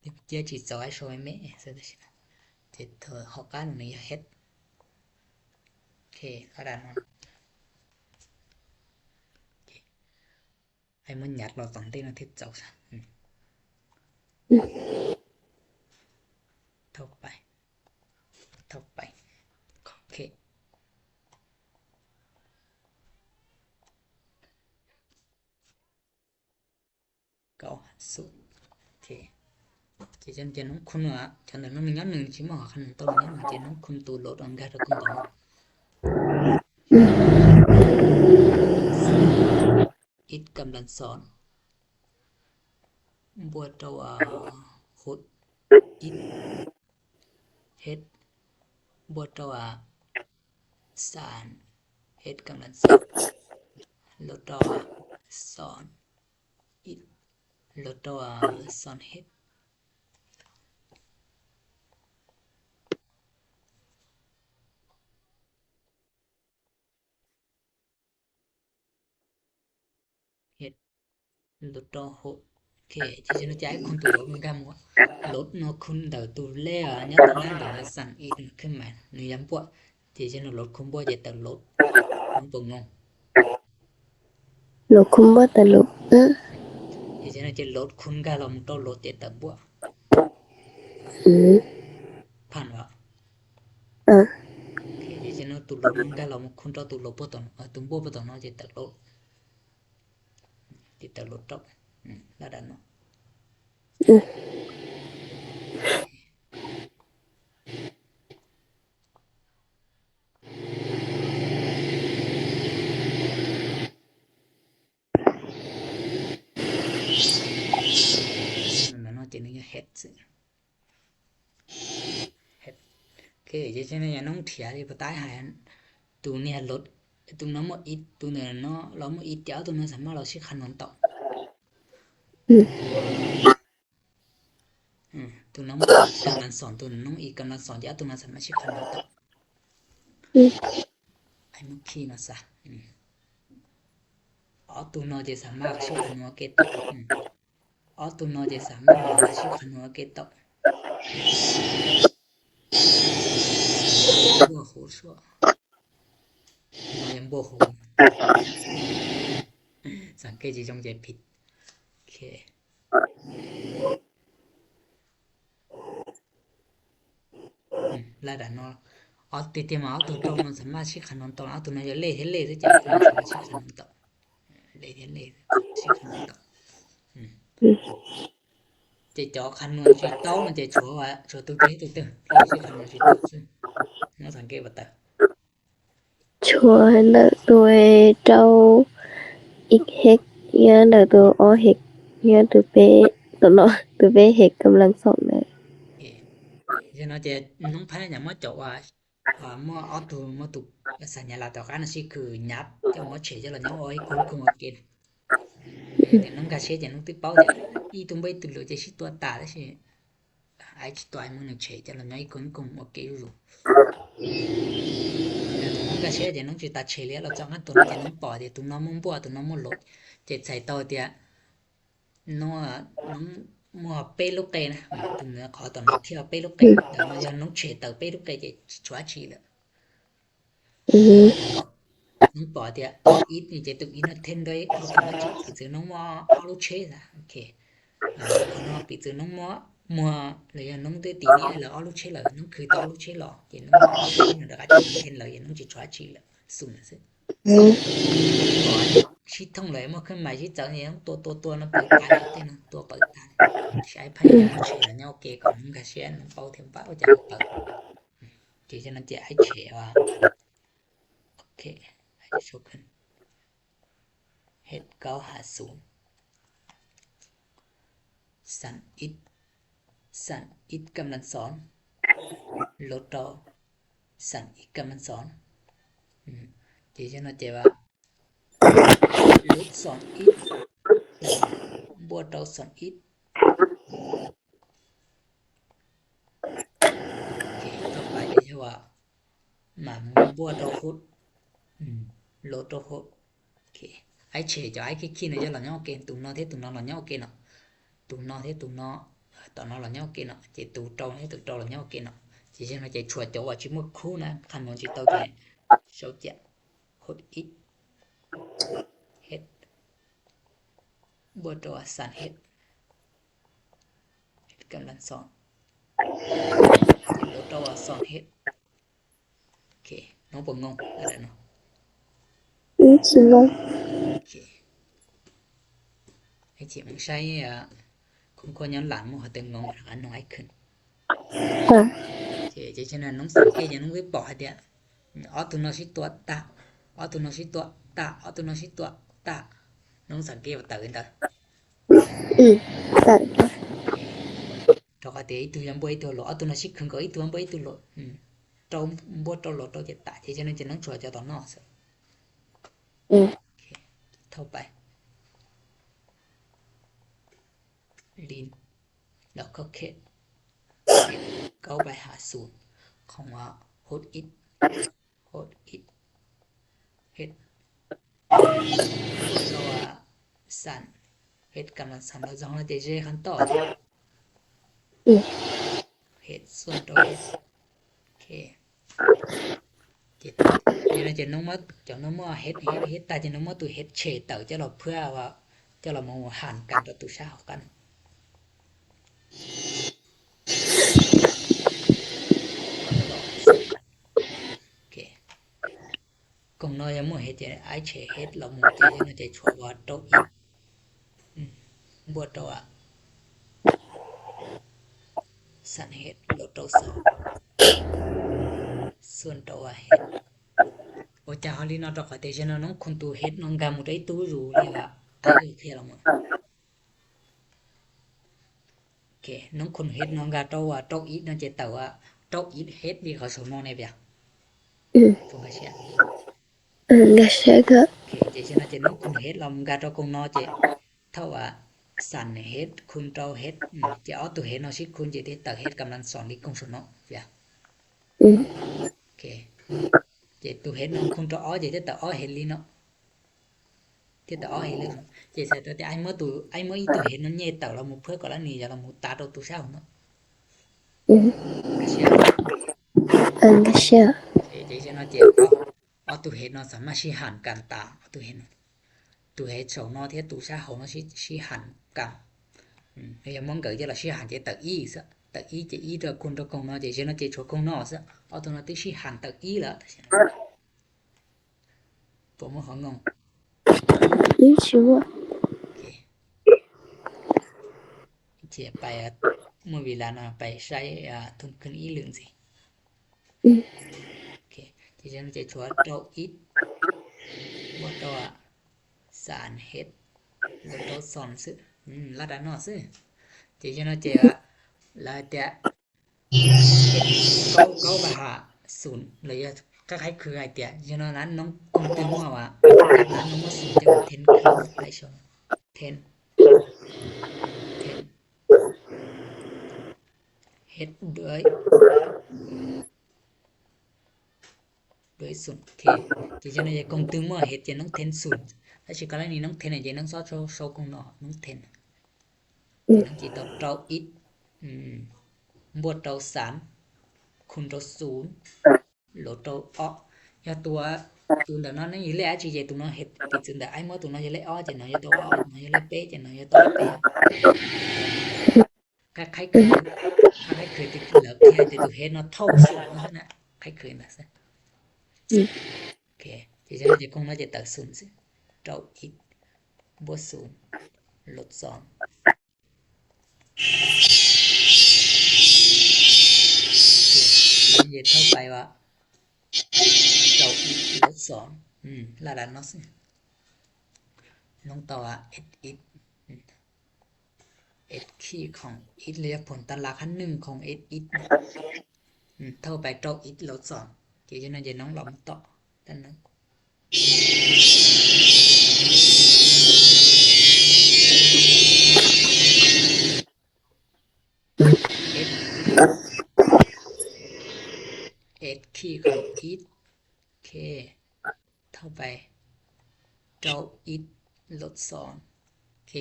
ເຈ ເຈຊິເຈົ້າໃຫ້ຊ່ວຍແມ່ ເຈເທີເຮົາກ້ານນີ້ເຮັດ ໂອເຄ ກະດານ ໂອເຄ ໃຫ້ມັນຫຍັດລາວຕ້ອງເຕັ້ນທີ່ເຈົ້າຊະ ອືມ ອືມ ເທົ່າໄປ ເທົ່າໄປ ໂອເຄ ເກົ້າ ສູນ ໂອເຄ ເຈ ເຈ ເຈ ນ້ອງຄຸນວ່າ ຈາກນັ້ນມັນມີງານໜຶ່ງທີ່ມາຫາຄັນຕົວນີ້ ເຈ ນ້ອງຄຸນໂຕລົດອັນກາຕະກຸນຕົວ ອືມ ອິກກຳລັງສອງ ບວກຕໍ່ວ່າ ຫົກ ອິກ ເຮັດ ບວກຕໍ່ວ່າ ສາມ ເຮັດກຳລັງສອງ ລົດຕໍ່ສອນ ອິດ ລົດຕໍ່ສອນເຮັດ ເຮັດ ລົດຕໍ່ຫົກ ໂອເຄ ຈະເປັນວ່າຈະໃຫ້ຄູນໂຕລົດມັນກະໝົດ ລົດເນາະ ຄູນເຕີໂຕແລກ ຍາວຕາງນັ້ນເຕີສາມ ອິດຂຶ້ນມາ ໜຶ່ງຢາມບວກ ຈະເປັນວ່າລົດຄູນບວກຈະເຕີລົດ ມັນບໍ່ງົງ ລົດຄູນບວກເຕີລົດ ເອີ ຈະເປັນວ່າຈະລົດຄູນກະລອງໂຕລົດຈະເຕີບວກ ອື ຜ່ານບໍ່? ເອີ ໂອເຄ ຈະເປັນວ່າໂຕລົດມັນກະລອງຄູນຕໍ່ໂຕລົດບໍ່ຕ້ອງ ເອີ ໂຕບວກບໍ່ຕ້ອງເນາະ ຈະເຕີລົດ ຕິດຕະຫຼຸດຕອບ ອືມ ລະດັນເນາະ ອືມ ນັ້ນເນາະ ເຈນຍັງເຮັດ ເຮັດ ໂອເຄ ເຈນຍັງນ້ອງເຖຍ ປະຕາຍຫາຍ ຕູນີ້ລົດ ຕູນ້ອງໝົດອິດ ຕູເນີນເນາະ ລາວໝົດອິດ ເຈົ້າຕູເນີນສາມາດລາວຊິຄານອນຕໍ່ ອືມ ອືມ ຕູນ້ອງກຳລັງສອນ ຕູນ້ອງອີກກຳລັງສອນ ເຈົ້າຕູເນີນສາມາດຊິຄານອນຕໍ່ ອືມ ໄອ້ມຸກຄີເນາະຊະ ອືມ ອໍ ຕູເນາະ ເຈສາມາດຊິຄານອນເກດຕໍ່ ອືມ ອໍ ຕູເນາະ ເຈສາມາດຊິຄານອນເກດຕໍ່ ບໍ່ຮູ້ຊົ່ວ ຍັງບໍ່ຮູ້ ສັງເກດຊິຈົ່ງໃຈຜິດ ໂອເຄ ອືມ ລະດັນເນາະ ອໍ ຕິດຕິມາ ອໍ ຕູໂຕມັນສາມາດຊິຄານອນຕໍ່ ອໍ ຕູເນາະ ເລເທເລ ຈະສາມາດຊິຄານອນຕໍ່ ເລເທເລ ຊິຄານອນຕໍ່ ອືມ ອືມ ຈະຈໍຄານອນຊິເຕົ້າ ມັນຈະຊົວວ່າ ຊົວຕຸເຕຕຸເຕ ຊິຄານອນຊິເຕົ້າ ເນາະ ສັງເກດວ່າຕາ ໂຊໃຫ້ເລີກໂຕເຈົ້າ ອິກເຮັກ ເອີ ເລີກໂຕ ອໍ ເຮັກ ເອີ ໂຕເປ ໂຕເນາະ ໂຕເປເຮັກກຳລັງສອງເດີ ໂອເຄ ເນາະ ຈະນ້ອງພະຍາຍາມມາເຈາະວ່າ ເອີ ເມື່ອອໍ ຕູ ເມື່ອຕູ ສັນຍາລັກຕໍ່ກັນຊິຄືຫຍັບ ຈະມາເຊ ຈະລະຍອງ ອໍ ເຮັກ ຄຸນ ຄຸນ ໂອເຄ ແຕ່ນ້ອງກາເຊ ຈະນ້ອງຕິເປົ້າ ຈະ ອີ ຕຸມ ເບ ຕຸ ໂລ ຈະຊິຕົວຕາ ແລະຊິ ໄອ ຈະຕົວ ໄອ ເມືອງໜຶ່ງເຊ ຈະລະຍອງ ອີ ຄຸນ ຄຸນ ໂອເຄ ຢູ່ ກະເຊ ຈະນ້ອງຈິຕາເຊເລຍ ລະຈອກຫັ້ນໂຕນັ້ນຈະນ້ອງປໍ ຈະຕຸມນ້ອງມຸງບົວ ຕຸມນ້ອງມຸງໂລ ຈະໃສ່ຕໍ່ ຈະ ນ້ອງ ນ້ອງມົວເປລຸເກນະ ຕຸມເໜືອຂໍຕອນທີ່ວ່າເປລຸເກ ແຕ່ວ່າຍາມນ້ອງເຊເຕີເປລຸເກ ຈະຊົວຊີເລີຍ ອື ນ້ອງປໍ ເຕຍ ອີດນີ້ຈະຕຸກອີດນະເທັນດ້ວຍ ໂອເຄ ເນາະ ຈະປິດຊື່ນ້ອງມົວ ອໍ ລຸເຊ ຊະ ໂອເຄ ເອີ ຂໍນ້ອງປິດຊື່ນ້ອງມົວ ມົວ ລະຍາມນ້ອງເຕຍຕີນີ້ ລະ ອໍ ລຸເຊ ລະ ນ້ອງຄືຕໍ່ ອໍ ລຸເຊ ລະ ເຈ ນ້ອງ ອໍ ລຸເຊ ລະ ກະຈະເທັນ ລະ ຍາມນ້ອງຈະຊົວຊີ ລະ ຊຸມ ອື ຊິທ່ອງເລີຍ ມາຂຶ້ນມາຊິເຈົ້ານີ້ຕ້ອງຕົວ ຕົວ ຕົວນຳເປີດຕາເດ້ນະ ຕົວເປີດຕາ ໃຊ້ພະຍາຍາມເຊລະຍອງເກກ່ອນ ກະເຊນຳເປົາເທັມປາກວ່າຈະເປີດ ເຈ ຈະນັ້ນເຈ ໃຫ້ເຊວ່າ ໂອເຄ ໃຫ້ໂຊຂຶ້ນ ເຮັດເກົ້າຫາສູນ ສັນອິດ ສັນອິດກຳລັງສອງ ລົດຕໍ່ ສັນອິດກຳລັງສອງ ອື ເຈ ຈະເຂົ້າໃຈວ່າ ລົດສອງອິດ ບວກຕໍ່ສອງອິດ ໂອເຄ ຕໍ່ໄປເຮົາວ່າ ມາ ບວກຕໍ່ຫົກ ອື ລົດຕໍ່ຫົກ ໂອເຄ ໄອເຊ ຈະໄອຄິດຄິດນະ ຈະລະຍອງເກ ຕູນອເທ ຕູນອລະຍອງເກເນາະ ຕູນອເທ ຕູນອ ເອີ ຕອນນອລະຍອງເກເນາະ ເຈ ຕູເຕົາເທ ຕູເຕົາລະຍອງເກເນາະ ເຈ ຈະນະ ເຈ ຊວຍໂຕວ່າຊິໝົດຄູ່ນະ ຄັນມັນຊິເຕົາເຈ ໂຊເຈຍ ຫົກອິດ ເຮັດ ບວກຕໍ່ສັນເຮັດ ເຮັດກຳລັງສອງ ເຮັດບວກຕໍ່ສັນເຮັດ ໂອເຄ ນ້ອງບໍ່ງົງແລ້ວເນາະ ອື ຊິງົງ ໂອເຄ ໄອ້ທີ່ມັນໃຊ້ ອາ ຄຸນຄົນຍ້ອນຫຼັງມັນເຮົາແຕ່ງົງ ອັນນ້ອຍຂຶ້ນ ອາ ເຈ ເຈ ສະນັ້ນນ້ອງສັງເກດຫຍັງ ນ້ອງໄປບອກໃຫ້ເດ ອໍ ຕູນອຊິຕົວຕະ ອໍ ຕູນອຊິຕົວຕະ ອໍ ຕູນອຊິຕົວຕະ ນ້ອງສັງເກດວ່າເຕີນເດີ ອື ເຕີນ ໂອເຄ ໂຕກະເຕ ອີ່ຕູຍັງບໍ່ອີ່ຕູໂລ ອໍ ຕູນອຊິຄຶງກໍ ອີ່ຕູຍັງບໍ່ອີ່ຕູໂລ ອື ໂຕບໍ່ໂຕໂລ ໂຕເຈຕະ ເຈ ສະນັ້ນຈະນ້ອງຊວຍຈະຕອນນອກ ເຊີ ອືມ ໂອເຄ ເທົ່າໄປ ລີນ ແລ້ວກໍເຄ ເກົ້າໄປຫາສູນ ຂອງວ່າໂຮດອິດ ໂຮດອິດ ເຮັດ ເພາະວ່າສັນ ເຮັດກຳລັງສາມຮ້ອຍສອງເດເຈຄັນຕໍ່ ອືມ ເຮັດສ່ວນຕົວເຮັດ ໂອເຄ ເຈັດ ເຈັດ ເຈັດ ເຈັດ ນ້ອງມາ ເຈົ້ານ້ອງມາເຮັດ ເຮັດ ເຮັດ ຕາເຈັດ ນ້ອງມາຕູເຮັດເຊເຕີ ເຈົ້າລາວເພື່ອວ່າ ເຈົ້າລາວມາຫານກັນຕໍ່ຕູຊາເຮົາກັນ ໂອເຄ ກົງນ້ອຍຍັງບໍ່ເຮັດ ຈະໄອເຊເຮັດ ລາວໝູເຈ ຈະໜ້ອຍຈະຊວບວ່າໂຕະອີກ ອືມ ບວກໂຕອະ ສັນເຮັດ ໂຕະສອງ ສ່ວນໂຕອະເຮັດ ໂອຈາຮອລີນອຕອກຂອເຕເຊນນ້ອງຄຸນຕູເຮັດນ້ອງກາໝູໄດ້ຕູ້ຢູ່ເລີຍວ່າ ເອີ ເພລາໝູ ໂອເຄ ນ້ອງຄຸນເຮັດນ້ອງກາໂຕວ່າໂຕະອີກ ນ້ອງເຈເຕີວ່າໂຕະອີກເຮັດ ເວເຂົາໂຊນ້ອງໃນເວຍ ອືມ ຄົງກາເຊຍ ເອີ ກາເຊຍກໍ ໂອເຄ ເຈເຊນເຈນ້ອງຄຸນເຮັດລອມກາໂຕກົງນໍເຈ ເທົ່າວ່າສັນເຮັດຄູນໂຕເຮັດ ອືມ ເຈອອກຕູເຮັດເນາະຊິຄູນເຈເຕີເຮັດກຳລັງສອງລິກົງໂຊນໍເວຍ ອືມ ໂອເຄ ເຈຕູເຮັດນ້ອງຄູນໂຕອອກ ເຈເຕີອອກເຮັດລີເນາະ ເຈເຕີອອກເຮັດລີ ເຈໃສ່ໂຕເຕ ໄອເມື່ອຕູ ໄອເມື່ອອີໂຕເຮັດນັ້ນເຍເຕີລາໝູເພື່ອກໍລະນີ ລາໝູຕາໂຕຕູຊາວເນາະ ອືມ ກາເຊຍ ເອີ ກາເຊຍ ເຈເຊນເນາະ ເຈອອກ ອອກຕູເຮັດເນາະ ສາມາດຊິຫານກັນຕາ ອອກຕູເຮັດເນາະ ຕູເຮັດສອງເນາະ ເທດຕູຊາເຮົາເນາະ ຊິ ຊິຫານກັນ ອືມ ແລ້ວຍັງມອງເກີດເຈລະຊິຫານເຈເຕີອີຊະ ເຕີອີ ເຈອີເຕີຄູນໂຕກົງນໍ ເຈເຊນເນາະ ເຈຊວນກົງນໍຊະ ອອໂຕເມຕິກຊິຫານເຕີອີລະ ປວມຫົວງອງ ອີກຊິວ່າ ໂອເຄ ເຈໄປ ເມື່ອເວລານະ ໄປໃຊ້ ອາ ທຸນຂຶ້ນອີ່ລຶ່ງຊິ ອືມ ໂອເຄ ເຈຈະ ເຈຊວນໂຕະອີກ ບໍ່ໂຕະ ສານເຮັດ ບໍ່ໂຕະສອນຊຶ ອືມ ລາດານອຊຶ ເຈຈະ ເຈອະ ລາເຕະ ເກົ້າ ເກົ້າບາຫາສູນ ລະຍະຄ້າຍໆຄືໄອເຕຍ ຍະນອນນັ້ນນ້ອງກົງຕຶງວ່າ ວ່າ ຈາກນັ້ນນ້ອງມາສູນຈະເປັນເທັນຄືໄລຊອນ ເທັນ ເທັນ ເຮັດດ້ວຍ ດ້ວຍສູນ ໂອເຄ ເຈຈະນອນຈະກົງຕຶງວ່າເຮັດຈະນ້ອງເທັນສູນ ແລະຊິກໍລະນີນ້ອງເທັນ ຈະນ້ອງຊອດໂຊ ໂຊກົງນໍ ນ້ອງເທັນ ອືມ ນ້ອງຈີໂຕເຕົາອີກ ອືມ ບວກເຕົາສາມ ຄູນເຕົາສູນ ລົບເຕົາອອກ ຍາຕົວ ຕູນເຕົານອນນີ້ແລະ ອາຈີເຈຕູນອນເຮັດ ຕິດເຊິ່ງແຕ່ໄອໝໍຕູນອນຈະເລອອກ ເຈນອນຍາຕົວອອກ ເຈນອນຍາເລເປ ເຈນອນຍາຕົວເປ ຄ້າຍໆຄື ຄ້າຍໆຄືຕິດເລີບທີ່ໃຫ້ຕິດເຮັດເນາະ ເທົ່າສູນເນາະ ຄ້າຍຄືນະ ອືມ ໂອເຄ ເຈຈະ ເຈຄົງເນາະ ເຈເຕົາສູນ ເຕົາອີກ ບວກສູນ ລົບສອງ ໂອເຄ ເຮັດເທົ່າໄປວ່າ ເຕົາອີກ ລົບສອງ ອືມ ລະດັນເນາະ ນ້ອງຕໍ່ວ່າ ເອັດອີກ ອືມ ເອັດຄີຂອງອີກ ລະຍະຜົນຕັດລາຄາໜຶ່ງຂອງເອັດອີກ ອືມ ເທົ່າໄປເຕົາອີກ ລົບສອງ ເຈຈະ ເຈນ້ອງລອງຕໍ່ ເອັດ ເອັດຄີຂອງອີກ ໂອເຄ ເທົ່າໄປ ເຕົາອີກ ລົບສອງ ໂອເຄ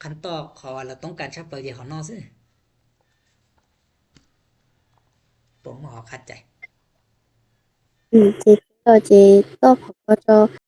ຄັນຕອບເຂົາວ່າລາວຕ້ອງການຊັບເປີເຈຂອງນອກຊື່ ປວມຫົວເຂົາຂັດໃຈ ອືມ ເຈ ເຈຕອບເຂົາກໍຈະ